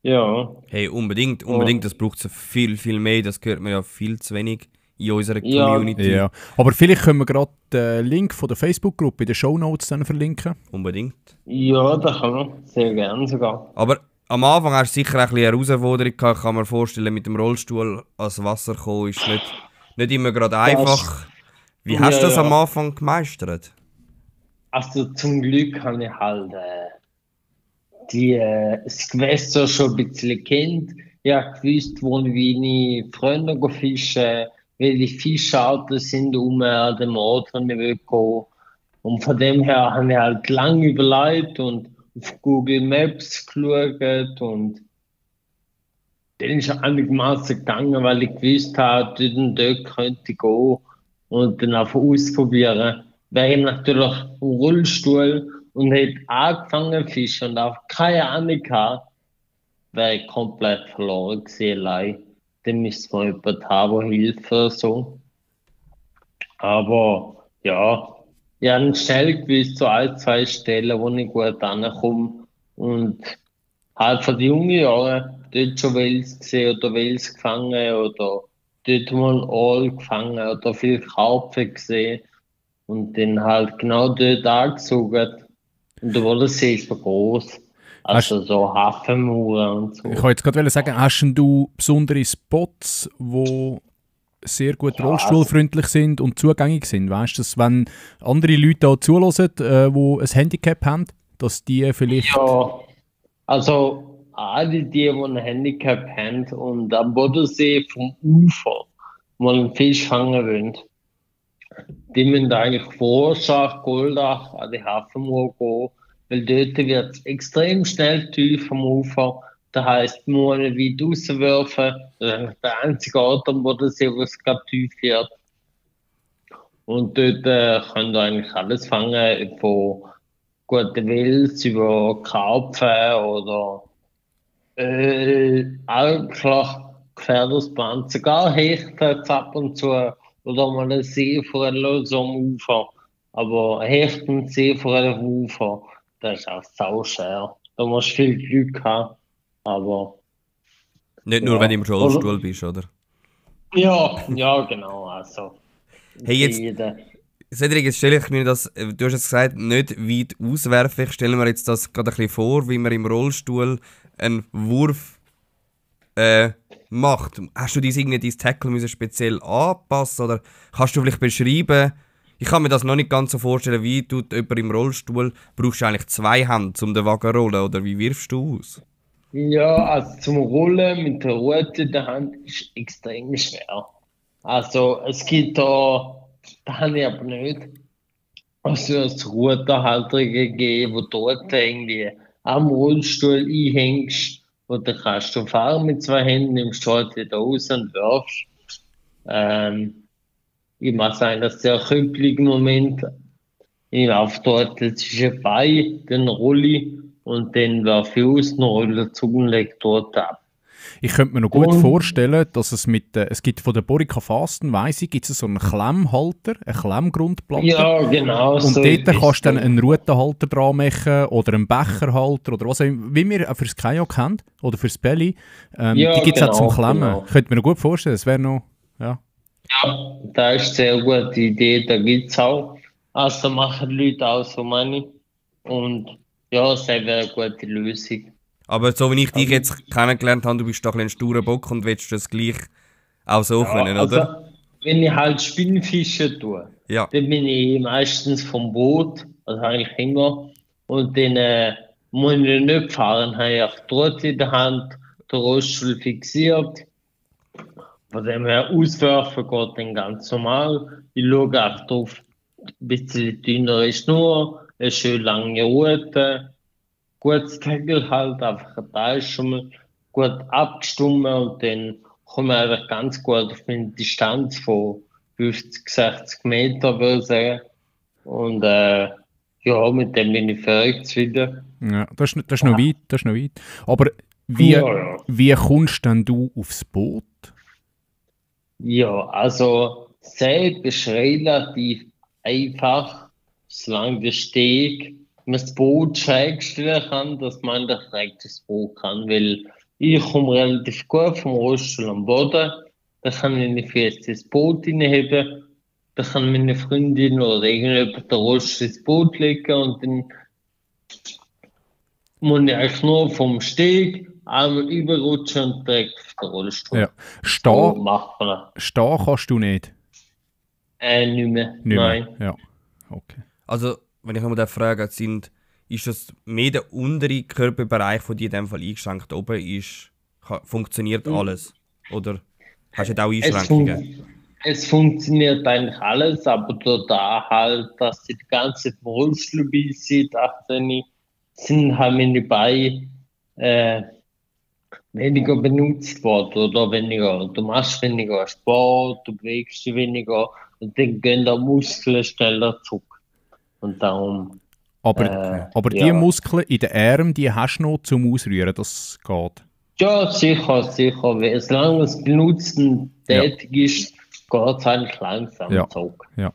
Ja. Hey, unbedingt, das braucht es viel, viel mehr. Das hört man ja viel zu wenig in unserer Ja. Community. Ja. Aber vielleicht können wir gerade den Link von der Facebook-Gruppe in den Shownotes dann verlinken. Unbedingt. Ja, das kann man sehr gerne sogar. Aber am Anfang hast du sicher ein bisschen Herausforderung gehabt. Ich kann mir vorstellen, mit dem Rollstuhl ans Wasser kommen ist nicht immer gerade einfach. Wie hast du das am Anfang gemeistert? Also zum Glück habe ich halt das Gewässer schon ein bisschen kennt. Ich habe gewusst, wo ich Freunde fischen, welche Fischarten sind an dem Ort, wo ich will gehen. Und von dem her habe ich halt lange überlegt und auf Google Maps geschaut und dann ist einigermaßen gegangen, weil ich gewusst habe, dort und dort könnte ich gehen und dann einfach ausprobieren. Wäre ich natürlich im Rollstuhl und hätte angefangen zu fischen und auch keine Ahnung gehabt, wäre ich komplett verloren gewesen allein. Dann müsste man jemanden haben, der hilft oder so. Aber ja, Ich habe schnell gewusst, so ein, zwei Stellen, wo ich gut ankomme. Und halt von den jungen Jahren dort schon Wels gesehen oder Wels gefangen oder dort mal Aal gefangen oder viel Karpfen gesehen. Und dann halt genau dort angezogen. Und da wurde das See so groß. Also so Hafenmauern und so. Ich wollte jetzt gerade sagen, hast denn du besondere Spots, wo sehr gut rollstuhlfreundlich sind und zugänglich sind? Weißt du, dass wenn andere Leute auch zuhören, die ein Handicap haben, dass die vielleicht... Ja, also alle die ein Handicap haben und am Bodensee vom Ufer mal einen Fisch fangen wollen, die müssen eigentlich vor Schach Goldach an die Hafenmauer gehen, weil dort wird es extrem schnell tief am Ufer. Das heisst, man muss nicht weit rauswerfen. Das ist der einzige Ort am Bodensee, wo es gerade tief wird. Und dort könnt ihr eigentlich alles fangen, von guten Wels über Karpfen oder auch klar Gefährdersband, sogar Hechte ab und zu oder mal ein Seeforelle so am Ufer. Aber Hechte und Seeforelle am Ufer, das ist auch sauschwer. Da musst du viel Glück haben. Aber Nicht nur, wenn du im Rollstuhl bist, oder? ja, genau. Also, Hey, jetzt, Cedric, jetzt stelle ich mir das, du hast es gesagt, nicht weit auswerfen. Ich stelle mir jetzt das gerade ein bisschen vor, wie man im Rollstuhl einen Wurf macht. Hast du dein Tackle müssen speziell anpassen oder kannst du vielleicht beschreiben? Ich kann mir das noch nicht ganz so vorstellen, wie tut jemand im Rollstuhl, brauchst du eigentlich zwei Hände, um den Wagen zu rollen, oder wie wirfst du aus? Ja, also zum Rollen mit der Rute in der Hand ist extrem schwer. Also es gibt da habe ich aber nicht, also als Ruderhalterung gegeben, wo dort irgendwie am Rollstuhl einhängst und dann kannst du fahren mit zwei Händen, nimmst du halt wieder raus und wirfst. Ich muss sagen, dass der krüppelige Moment, ich laufe dort zwischen Bein, dann rolle ich und dann werfe ich aus, dann rolle ich zu und lege dort ab. Ich könnte mir noch gut vorstellen, dass es es gibt von der Borica Fasten, weiss ich, gibt es so einen Klemmhalter, eine Klemmgrundplatte. Ja, genau. Und so dort kannst du dann einen Rutenhalter dran machen oder einen Becherhalter oder was auch immer, wie wir für das Kajak haben oder für das Belly. Die gibt es auch zum Klemmen. Genau. Ich könnte mir noch gut vorstellen, das wäre noch, ja. Ja, das ist eine sehr gute Idee, da gibt es auch. Also machen die Leute auch so, meine ich. Und ja, das wäre eine gute Lösung. Aber so wie ich dich jetzt kennengelernt habe, du bist doch ein sturer Bock und willst das gleich auch so können, oder? Also, wenn ich halt Spinnfische tue, Ja. dann bin ich meistens vom Boot, also eigentlich immer, und dann muss ich nicht fahren, habe ich auch die Rute in der Hand, der Rollstuhl fixiert. Von dem her auswerfen geht dann ganz normal. Ich schaue auch drauf, ein bisschen dünnere Schnur, eine schön lange Rute, gutes Tackle halt, einfach da ist schon mal gut abgestimmt und dann komme ich einfach ganz gut auf eine Distanz von 50, 60 Meter, würde ich sagen. Und ja, mit dem bin ich verrückt wieder. Ja, das ist noch weit, das ist noch weit. Aber wie kommst denn du aufs Boot? Ja, also Seil ist relativ einfach, solange der Steg man das Boot schräg stellen kann, dass man direkt das Boot kann, weil ich komme relativ gut vom Rollstuhl am Boden, da kann ich nicht fest ins Boot hineinheben, da kann meine Freundin oder irgendjemand den Rollstuhl ins Boot legen und dann muss ich eigentlich nur vom Steg einmal überrutschen und direkt auf den Rollstuhl. Ja. So macht man das. Stehen kannst du nicht? Nicht mehr. Nein. Ja, okay. Also, wenn ich einmal frage, ist das mehr der untere Körperbereich, der dir in dem Fall eingeschränkt oben ist, funktioniert alles? Oder hast du da auch Einschränkungen? Es funktioniert eigentlich alles, aber da halt, dass die ganze Rollstuhl sind, sind halt meine Beine weniger benutzt worden oder weniger. Du machst weniger Sport, du bewegst dich weniger und dann gehen die Muskeln schneller zurück. Und darum. Aber die Muskeln in den Armen, die hast du noch zum Ausrühren, das geht? Ja, sicher. Solange es benutzt und tätig ist, geht es eigentlich langsam zurück. Ja,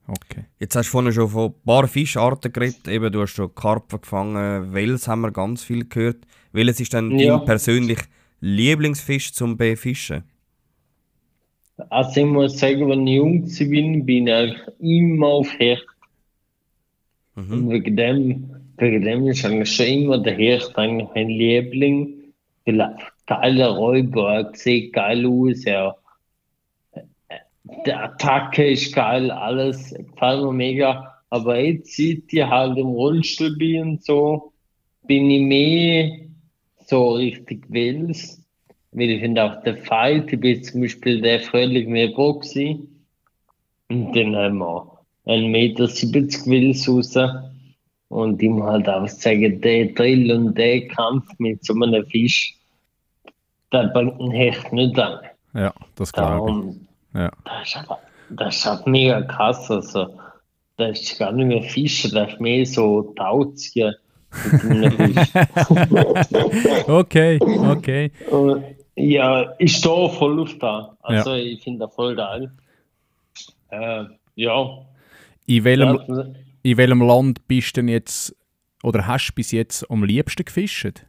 Okay. Jetzt hast du vorhin schon von ein paar Fischarten geredet. Eben, du hast schon Karpfen gefangen, Wels haben wir ganz viel gehört. Welches ist denn Ja. dein persönlich Lieblingsfisch zum Befischen? Also ich muss sagen, wenn ich jung bin ich eigentlich immer auf Hecht. Und wegen dem ist eigentlich schon immer der Hecht eigentlich mein Liebling. Weil geile Räuber, sieht geil aus, ja. Der Attacke ist geil, alles gefällt mir mega. Aber jetzt sieht ich halt im Rollstuhl bin und so, bin ich mehr so richtig Wels. Weil ich finde auch der Fight, ich bin zum Beispiel der Fröhlich mehr Boxy. Und dann haben wir 1,70 Meter Wels raus. Und ich muss halt auch sagen, der Drill und der Kampf mit so einem Fisch, der bringt ein Hecht nicht an. Ja, das glaube ich. Darum, Ja. das ist halt mega krass. Also, das ist gar nicht mehr Fische, das ist mehr so Tauziehen mit einem Fisch. Okay. Und, ja, ich stehe voll auf da. Also, ich finde das voll geil. Ja. In welchem Land bist du denn jetzt, oder hast du bis jetzt am liebsten gefischt?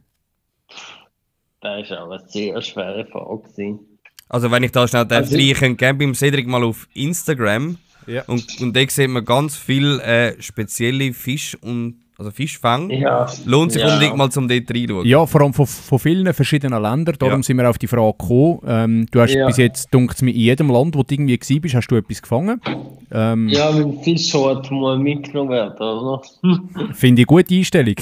Das ist auch eine sehr schwere Frage gewesen. Also wenn ich da schnell geben beim Cedric mal auf Instagram. Ja. Und da sieht man ganz viele spezielle Fischfänge. Ja. Lohnt sich Ja. unbedingt mal zum dort reinschauen. Ja, vor allem von vielen verschiedenen Ländern. Darum sind wir auf die Frage gekommen. Du hast bis jetzt, dunkt mir, in jedem Land, wo du irgendwie gewesen bist, hast du etwas gefangen. Ja, mit dem Fisch sollte mal mitgenommen werden, oder? Finde ich eine gute Einstellung.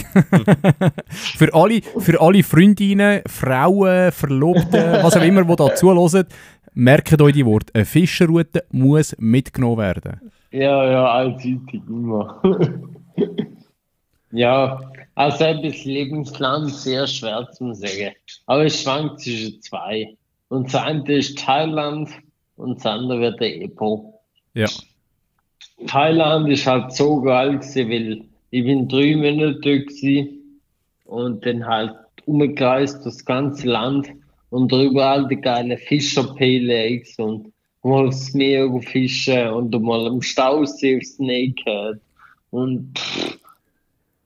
für alle Freundinnen, Frauen, Verlobten, was auch immer, die da zuhören, merkt euch die Worte. Eine Fischerroute muss mitgenommen werden. Ja, allseitig immer. Ja, also das Lebensland sehr schwer zu sagen. Aber es schwankt zwischen zwei. Und das eine ist Thailand und das andere wird der Epo. Ja. Thailand ist halt so geil gewesen, weil ich bin 3 Monate dort gewesen und dann halt umgereist das ganze Land und überall die geile Fischer-Pelex und mal aufs Meer fischen und mal am Stausee aufs Naked und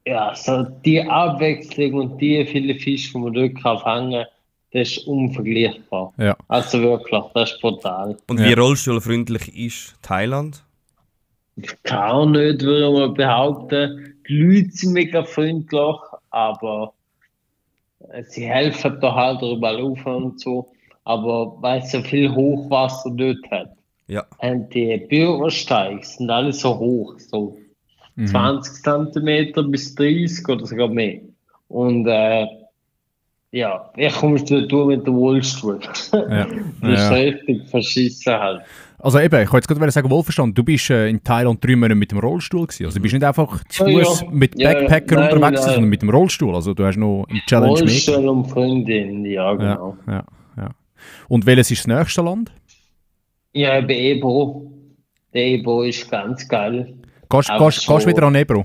ja, so die Abwechslung und die viele Fische, die man dort kann fangen, das ist unvergleichbar. Ja. Also wirklich, das ist brutal. Und wie rollstuhlfreundlich ist Thailand? Gar nicht, würde ich mal behaupten. Die Leute sind mega freundlich, aber sie helfen da halt überall auf und so. Aber weil es so viel Hochwasser dort hat, und die Bürgersteige sind alle so hoch, so 20 cm bis 30 oder sogar mehr. Und ja, wie kommst du da mit dem Rollstuhl? Ja. Das ist richtig verschissen halt. Also eben, ich wollte jetzt gerade sagen, wohlverstanden, du bist in Thailand 3 Monate mit dem Rollstuhl gewesen. Also du bist nicht einfach zu Fuß mit Backpacker unterwegs, sondern mit dem Rollstuhl. Also du hast noch eine Challenge mehr. Rollstuhl und Freundin, ja genau. Ja. Und welches ist das nächste Land? Ja, bei Ebro. Der Ebro ist ganz geil. Gehst du wieder an Ebro?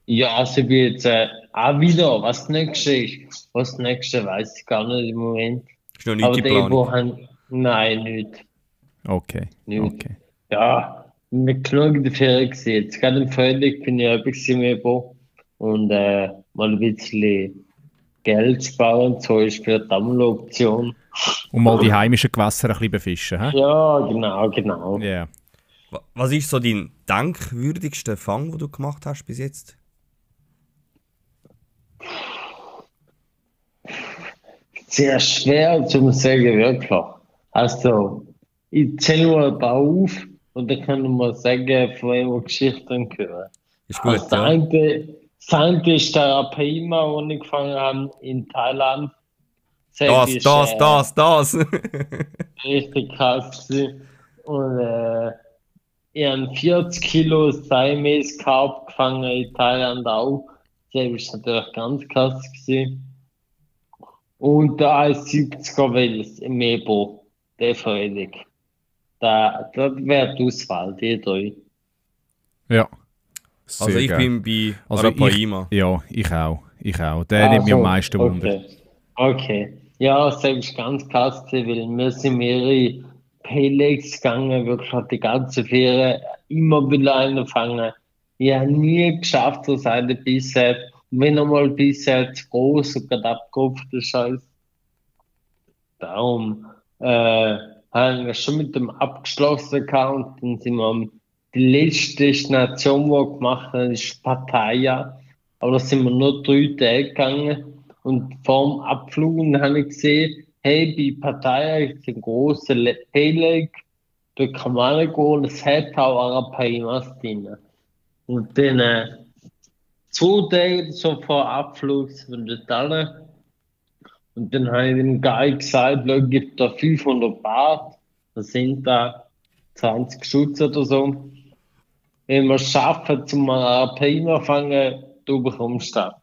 Ja, also ich bin jetzt auch wieder, was das nächste ist. Was das nächste weiß ich gar nicht im Moment. Ist noch nicht Aber der Ebro geplant? nein, nicht. Okay. Ja, mit genug der Ferien gesehen. Jetzt gerade im Frühling bin ich auch ein bisschen im Ebro. Und mal ein bisschen Geld sparen und so ist für die eine Option. Und mal die heimischen Gewässer ein bisschen befischen, hä? Ja, genau. Yeah. Was ist so dein denkwürdigster Fang, den du gemacht hast bis jetzt? Sehr schwer zu sagen, wirklich. Also, ich zähle mal ein paar auf und dann kann ich mal sagen, von wem wir Geschichten hören. Ist gut, also, das eine ist der Apaima, den ich gefangen habe in Thailand. Das. Richtig krass gewesen. Und ich habe 40 Kilo Siamese Carp gefangen in Thailand auch. Das ist natürlich ganz krass gewesen. Und der 1,70er Wels im Ebro, der Freudig. Da wäre die Auswahl, die 3. Ja. Sehr also ich geil. Bin bei Arapaima. Ja, ich auch. Der nimmt mich am meisten Wunder. Okay. Ja, das ist ganz krass, weil wir sind mehrere Pelex gegangen, wirklich die ganze Fähre immer wieder einen fangen. Ich habe nie geschafft, so eine bisher. Und wenn einmal bisher zu groß und gerade abgekopft ist, Scheiß. Darum haben wir schon mit dem abgeschlossenen Account und sind wir die letzte Destination, die wir gemacht haben, ist Pattaya. Aber da sind wir nur 3 Tage gegangen. Und vor dem Abflug habe ich gesehen, hey, bei Pattaya ist ein grosser Lake, da kann man reingehen, es hat auch Arapaimas drin. Und dann 2 Tage so vor Abflug sind wir dort alle. Und dann habe ich dem Guy gesagt, schau, gibt da 500 Baht, das sind da 20 Stutz oder so. Wenn wir es schaffen, zum Arapaima fangen, du bekommst das.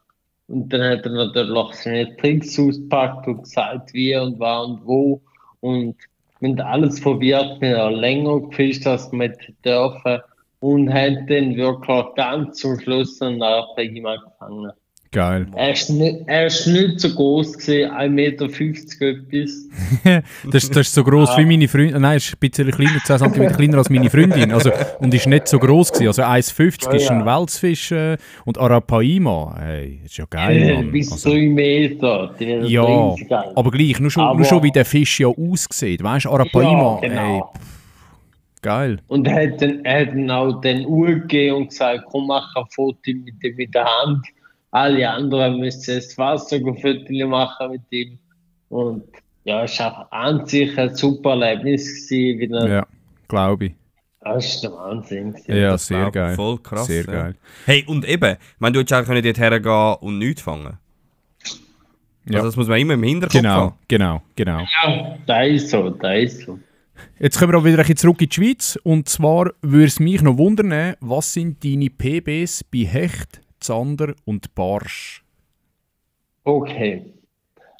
Und dann hat er natürlich seine Tricks ausgepackt und gesagt, wie und wann und wo. Und wenn alles verwirrt, wir haben länger gefischt, als wir dürfen. Und hat dann wirklich ganz zum Schluss einen Arapaima gefangen. Geil. Er ist nicht so groß gewesen, 1,50 Meter etwas. das ist so gross wie meine Freundin. Nein, ist ein bisschen kleiner, 10 cm kleiner als meine Freundin. Also, und ist nicht so gross gewesen. Also 1,50 ist ein Welsfisch und Arapaima, hey, ist ja geil, Mann. Bis Also, 3 Meter. ja, aber gleich, nur schon wie der Fisch ja aussieht. Weißt du, Arapaima, ja, genau. hey, geil. Und er hat dann auch den Uhr gegeben und gesagt, komm, mach ein Foto mit ihm mit der Hand. Alle anderen müssen das Wasser ein Foto machen mit ihm. Und ja, es war an sich ein super Erlebnis gewesen. Ja, glaube ich. Das ist der Wahnsinn gewesen. Ja, sehr geil. Voll krass. Sehr ja. geil. Hey, und eben, ich meine, du hättest auch dort hergehen und nichts fangen. Ja. Also das muss man immer im Hinterkopf haben. Genau. Ja, da ist so. Jetzt kommen wir auch wieder ein bisschen zurück in die Schweiz. Und zwar würde es mich noch wundern, was sind deine PBs bei Hecht, Zander und Barsch? Okay.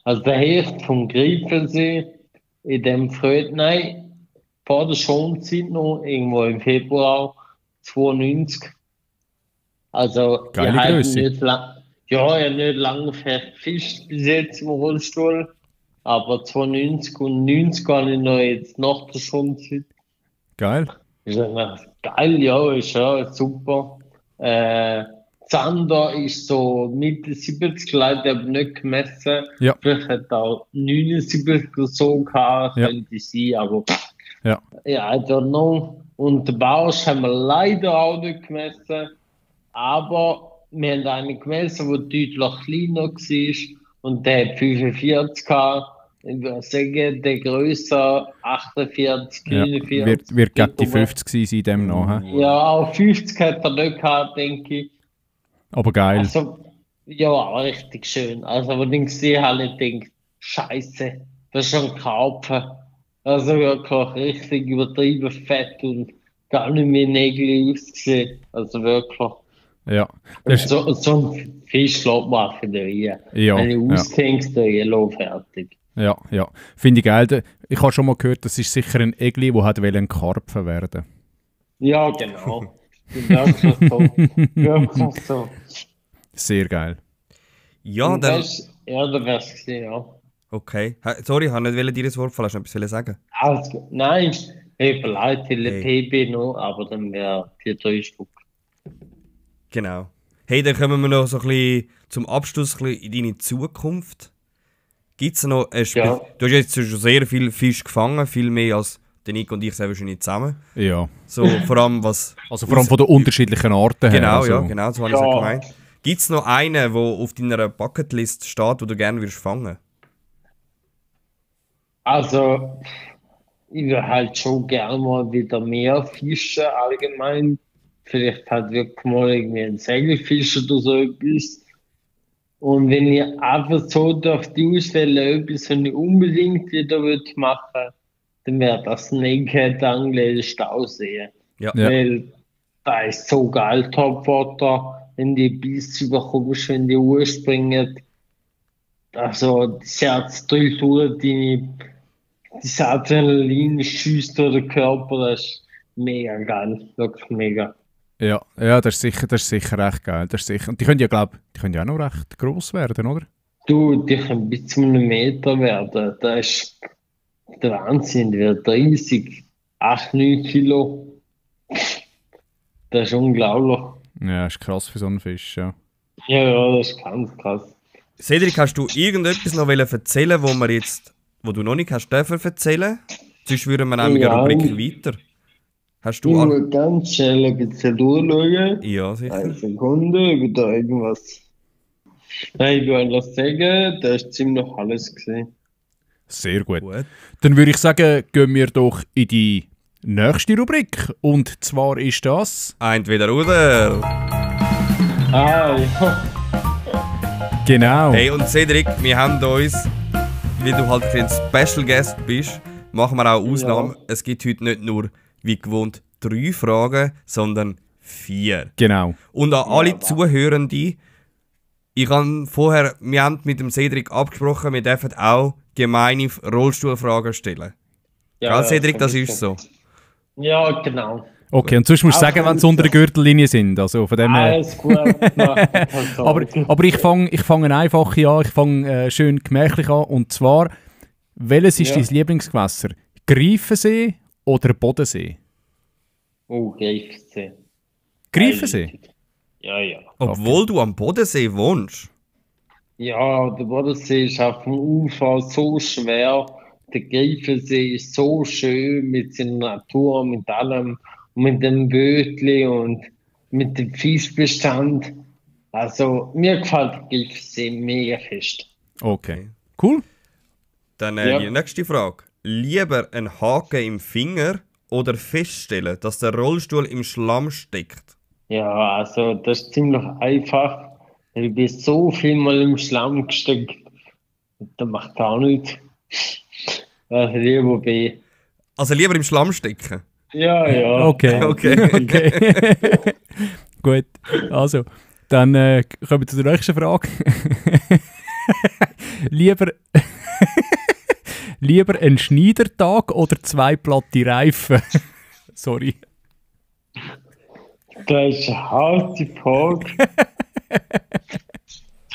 Also der Hecht vom Greifensee in dem vor der Schonzeit noch, irgendwo im Februar 92. Also Geile ich habe Grösse. nicht lange gefischt bis jetzt im Rollstuhl, aber 92 und 90 habe ich noch jetzt nach der Schonzeit. Geil. Ist einfach geil, ja, ist ja super. Zander ist so Mitte 70, leider aber nicht gemessen. Ja. Vielleicht hat er auch 79 oder so gehabt, Ja. könnte sein, aber Ja. ja, I don't know. Und den Bausch haben wir leider auch nicht gemessen, aber wir haben einen gemessen, der deutlich kleiner war und der hat 45 gehabt. Ich würde sagen, der grösser 48, Ja. 49. Wird gegen die 50 sein in dem noch. He? Ja, auch 50 hat er nicht gehabt, denke ich. Aber geil. Also, ja, richtig schön. Also, wenn ich gesehen habe, ich denke, Scheiße, das ist schon ein Karpfen. Also wirklich richtig übertrieben fett und gar nicht mehr Nägel ausgesehen. Also wirklich. Ja. Und so ein Fisch lässt man auch in der Reihe. Ja, Wenn ich ja. aushängst, dann fertig. Ja. Finde ich geil. Ich habe schon mal gehört, das ist sicher ein Egli, der ein Karpfen werden. Ja, genau. Wirklich so. Wirklich so. Sehr geil. Ja, Und dann... da wär's gesehen, ja. Okay. Sorry, ich wollte nicht dir das Wort fallen. Hast du noch etwas sagen? Also, nein, ich vielleicht Hey. PB noch, aber dann wäre 4-3 Stück. Genau. Hey, dann kommen wir noch so ein bisschen zum Abschluss ein bisschen in deine Zukunft. Gibt es noch Ja. Du hast jetzt schon sehr viel Fisch gefangen, viel mehr als der Nico und ich sehr wahrscheinlich zusammen. Ja. So, vor allem was... Also vor allem von den unterschiedlichen Arten her. Genau, also. ja, genau, so habe ich es auch gemeint. Gibt es noch einen, der auf deiner Bucketlist steht, den du gerne würdest fangen? Also, ich würde halt schon gerne mal wieder mehr fischen, allgemein. Vielleicht halt wirklich mal irgendwie ein Segelfisch oder so etwas. Und wenn ich einfach so auf die Ausstelle etwas, wenn ich unbedingt wieder machen würde, dann wäre das Snakehead-Angeln Stausee. Ja. Ja. Weil da ist so geil, Topwater, wenn die Biss überkommst, wenn die Uhr springen. Also, das Herz drückt durch das Adrenalin schießt durch den Körper, das ist mega geil, wirklich mega. Ja, das ist sicher recht geil. Das ist sicher. Und die können ja, auch noch recht gross werden, oder? Du, die können bis zu einem Meter werden, das ist der Wahnsinn, die wird riesig, 8-9 Kilo. Das ist unglaublich. Ja, ist krass für so einen Fisch, ja. Ja, das ist ganz krass. Cedric, hast du irgendetwas noch erzählen, wo du noch nicht hast dürfen erzählen? Sonst würden wir nämlich eine Rubrik weiter. Hast Ich du muss ganz schnell ein bisschen durchschauen. Ja, sicher. Eine Sekunde, ob da irgendwas. Nein, ich will das sagen, da ist ziemlich alles gesehen. Sehr gut. Gut. Dann würde ich sagen, gehen wir doch in die nächste Rubrik. Und zwar ist das... Entweder oder. Ah, ja. Genau. Hey, und Cedric, wir haben uns, weil du halt ein Special Guest bist, machen wir auch Ausnahmen. Ja. Es gibt heute nicht nur, wie gewohnt, 3 Fragen, sondern 4. Genau. Und an alle Zuhörenden, wir haben mit dem Cedric abgesprochen, wir dürfen auch gemeine Rollstuhlfragen stellen. Ja, Cedric, das ist so. Ja, genau. Okay, und sonst musst du sagen, wenn sie unter der Gürtellinie sind. Also von dem her. Alles gut. Aber ich fange einfach an, ich fange schön gemächlich an. Und zwar, welches ist Ja. dein Lieblingsgewässer? Greifensee oder Bodensee? Oh, Greifensee. Greifensee? Ja, ja. Obwohl du am Bodensee wohnst. Ja, der Bodensee ist auf dem Ufer so schwer. Der Greifensee ist so schön mit seiner Natur, mit allem, mit dem Bötli und mit dem Fischbestand. Also, mir gefällt der Greifensee mega fest. Okay. Cool. Dann Ja. die nächste Frage. Lieber ein Haken im Finger oder feststellen, dass der Rollstuhl im Schlamm steckt? Ja, also, das ist ziemlich einfach. Ich bin so viel mal im Schlamm gesteckt. Das macht auch nichts. Also, lieber B. Also lieber im Schlamm stecken. Ja, ja. Okay. Okay. Gut. Also, dann kommen wir zur nächsten Frage. Lieber ein Schneidertag oder 2 platte Reifen? Sorry. Das ist eine harte Frage.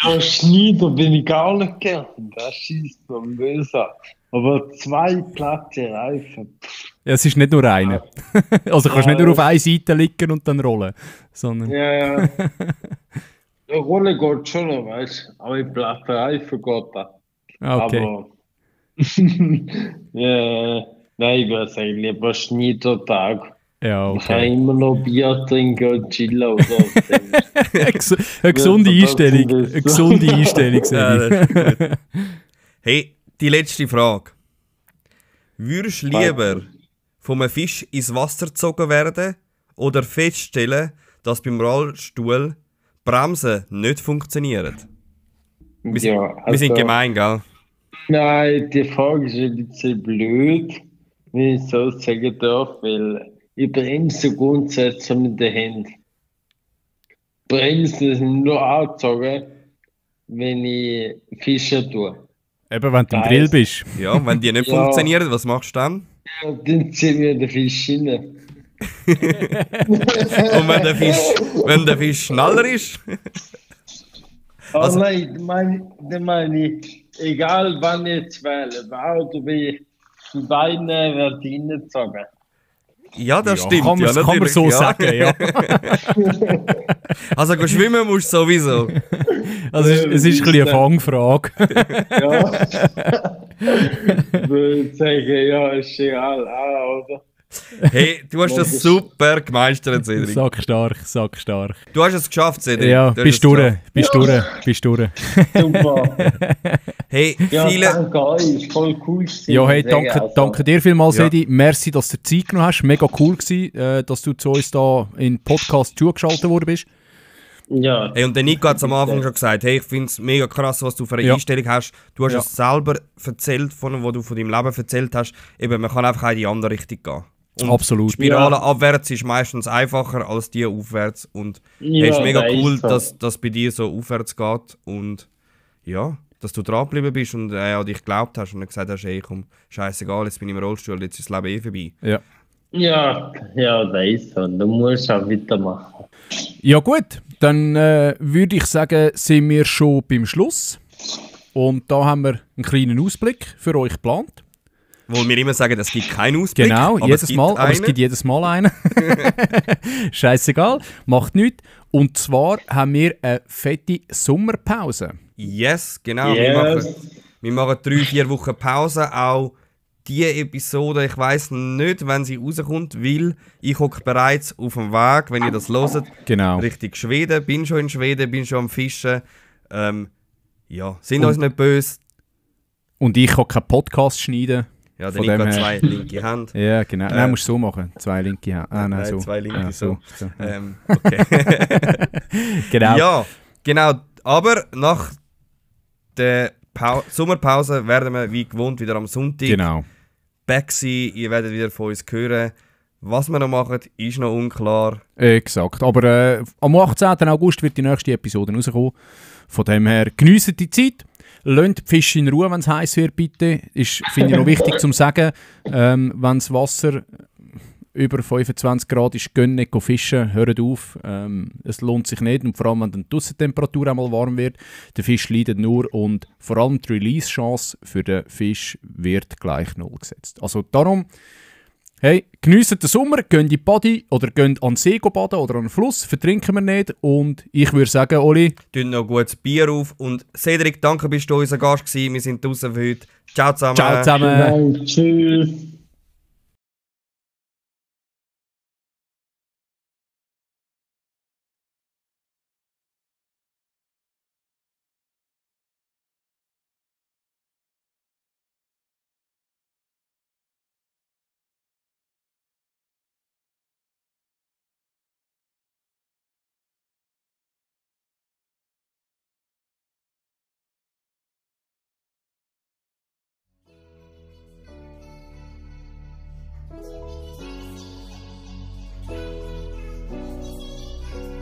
Ja, Schneider bin ich gar nicht gern. Das schießt man böse. Aber 2 platte Reifen. Ja, es ist nicht nur eine. Also kannst nicht nur auf einer Seite liegen und dann rollen. Sondern, Ja, ja. Die Rolle geht schon noch, weißt du. Aber die platte Reifen geht da. okay. Aber. Ja, nein, ich würde sagen, lieber Schneidertag. Ja, Ich kann okay. immer noch Bier trinken und chillen oder so. Eine gesunde Ja, Einstellung. das ist Eine gesunde Einstellung, Ja, sage das ist gut. Hey, die letzte Frage. Würdest du lieber von einem Fisch ins Wasser gezogen werden oder feststellen, dass beim Rollstuhl Bremsen nicht funktionieren? Wir sind also- gemein, gell? Nein, die Frage ist ein bisschen blöd, wenn ich so sagen darf, weil ich bremse grundsätzlich mit den Händen. Bremsen sind nur angezogen, wenn ich Fische tue. Eben, wenn du im Nice. Grill bist. Ja, und wenn die nicht Ja. funktionieren, was machst du dann? Ja, dann ziehen wir den Fisch rein. Und wenn der Fisch schneller ist? Aber Also- nein, dann meine ich, egal wann ich jetzt wähle, Auto wie die Beine werden reingezogen. Ja, das Ja, stimmt. kann man, ja, kann man natürlich, so ja. sagen, ja. Also geh schwimmen musst du sowieso. Also es ist ein bisschen eine Fangfrage. Ja. Ich würde sagen, ja, ist egal, oder? Hey, du hast das super gemeistert, Cedric. Sackstark. Du hast es geschafft, Cedric. Ja, Du hast bist es durch, geschafft. bist durch. Super. Hey, Ja, viele... danke euch, voll cool gewesen. Ja, hey, Sehr danke, gerne. danke dir vielmals, Ja. Edi. Merci, dass du dir Zeit genommen hast. Mega cool gewesen, dass du zu uns da in den Podcast zugeschaltet worden bist. Ja, Hey, und der Nico hat es am Anfang schon gesagt, hey, ich finde es mega krass, was du für eine Ja. Einstellung hast. Du hast Ja. es selber erzählt, wo du von deinem Leben erzählt hast. Eben, man kann einfach auch in die andere Richtung gehen. Und Absolut. Die Spirale abwärts ist meistens einfacher als die aufwärts. Und Ja, hey, es ist mega das cool, ist so. dass das bei dir so aufwärts geht. Und ja, dass du dran geblieben bist und an dich geglaubt hast und dann gesagt hast, hey, komm, scheißegal, jetzt bin ich im Rollstuhl, jetzt ist das Leben vorbei. Ja. ja, das ist so. Du musst auch weitermachen. Ja gut, dann würde ich sagen, sind wir schon beim Schluss. Und da haben wir einen kleinen Ausblick für euch geplant. Wo wir immer sagen, es gibt keinen Ausblick. Genau, aber jedes Mal, aber es gibt jedes Mal einen. Scheißegal, macht nichts. Und zwar haben wir eine fette Sommerpause. Yes, genau. Yes. Wir machen 3-4 Wochen Pause. Auch diese Episode, ich weiss nicht, wann sie rauskommt, weil ich hocke bereits auf dem Weg, wenn ihr das hört, Genau. Richtung Schweden. Bin schon in Schweden, bin schon am Fischen. Ja, sind uns nicht böse. Und ich kann keinen Podcast schneiden. Ja, der Von Nico dem hat her- 2 linke Hände. Ja, genau. Nein, musst du so machen. 2 linke Hände. Ah, nein, Nein, so. 2 linke, Ja, so. so. Okay. Genau. Ja, genau. Aber nach der Sommerpause werden wir wie gewohnt wieder am Sonntag Genau. back sein. Ihr werdet wieder von uns hören. Was wir noch machen, ist noch unklar. Exakt. Aber am 18. August wird die nächste Episode rauskommen. Von dem her, geniessen die Zeit. Lasst die Fische in Ruhe, wenn es heiß wird, bitte. Finde ich noch wichtig zu sagen. Wenn das Wasser über 25 Grad ist, gehen nicht fischen, hört auf. Es lohnt sich nicht. Und vor allem, wenn die Aussentemperatur einmal warm wird, der Fisch leidet nur. Und vor allem die Release-Chance für den Fisch wird gleich 0 gesetzt. Also darum, hey, geniessen den Sommer, geht in die Body oder geht an den See baden oder an den Fluss, vertrinken wir nicht. Und ich würde sagen, Oli, Tun noch gutes Bier auf. Und Cedric, danke, bist du unser Gast gewesen. Wir sind draußen für heute. Ciao zusammen. ciao zusammen. Danke, tschüss.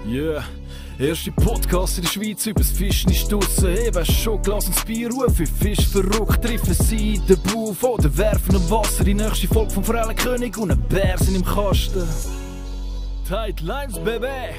Yeah, erste Podcast in der Schweiz übers Fischen ist draussen. Hey, weisst schon, Glas und Bier rufen, Fisch verrückt, treffen sie in den Bauch oder werfen im Wasser. Die nächste Folge vom Forellenkönig und ein Bär sind im Kasten. Tight Lines, Baby!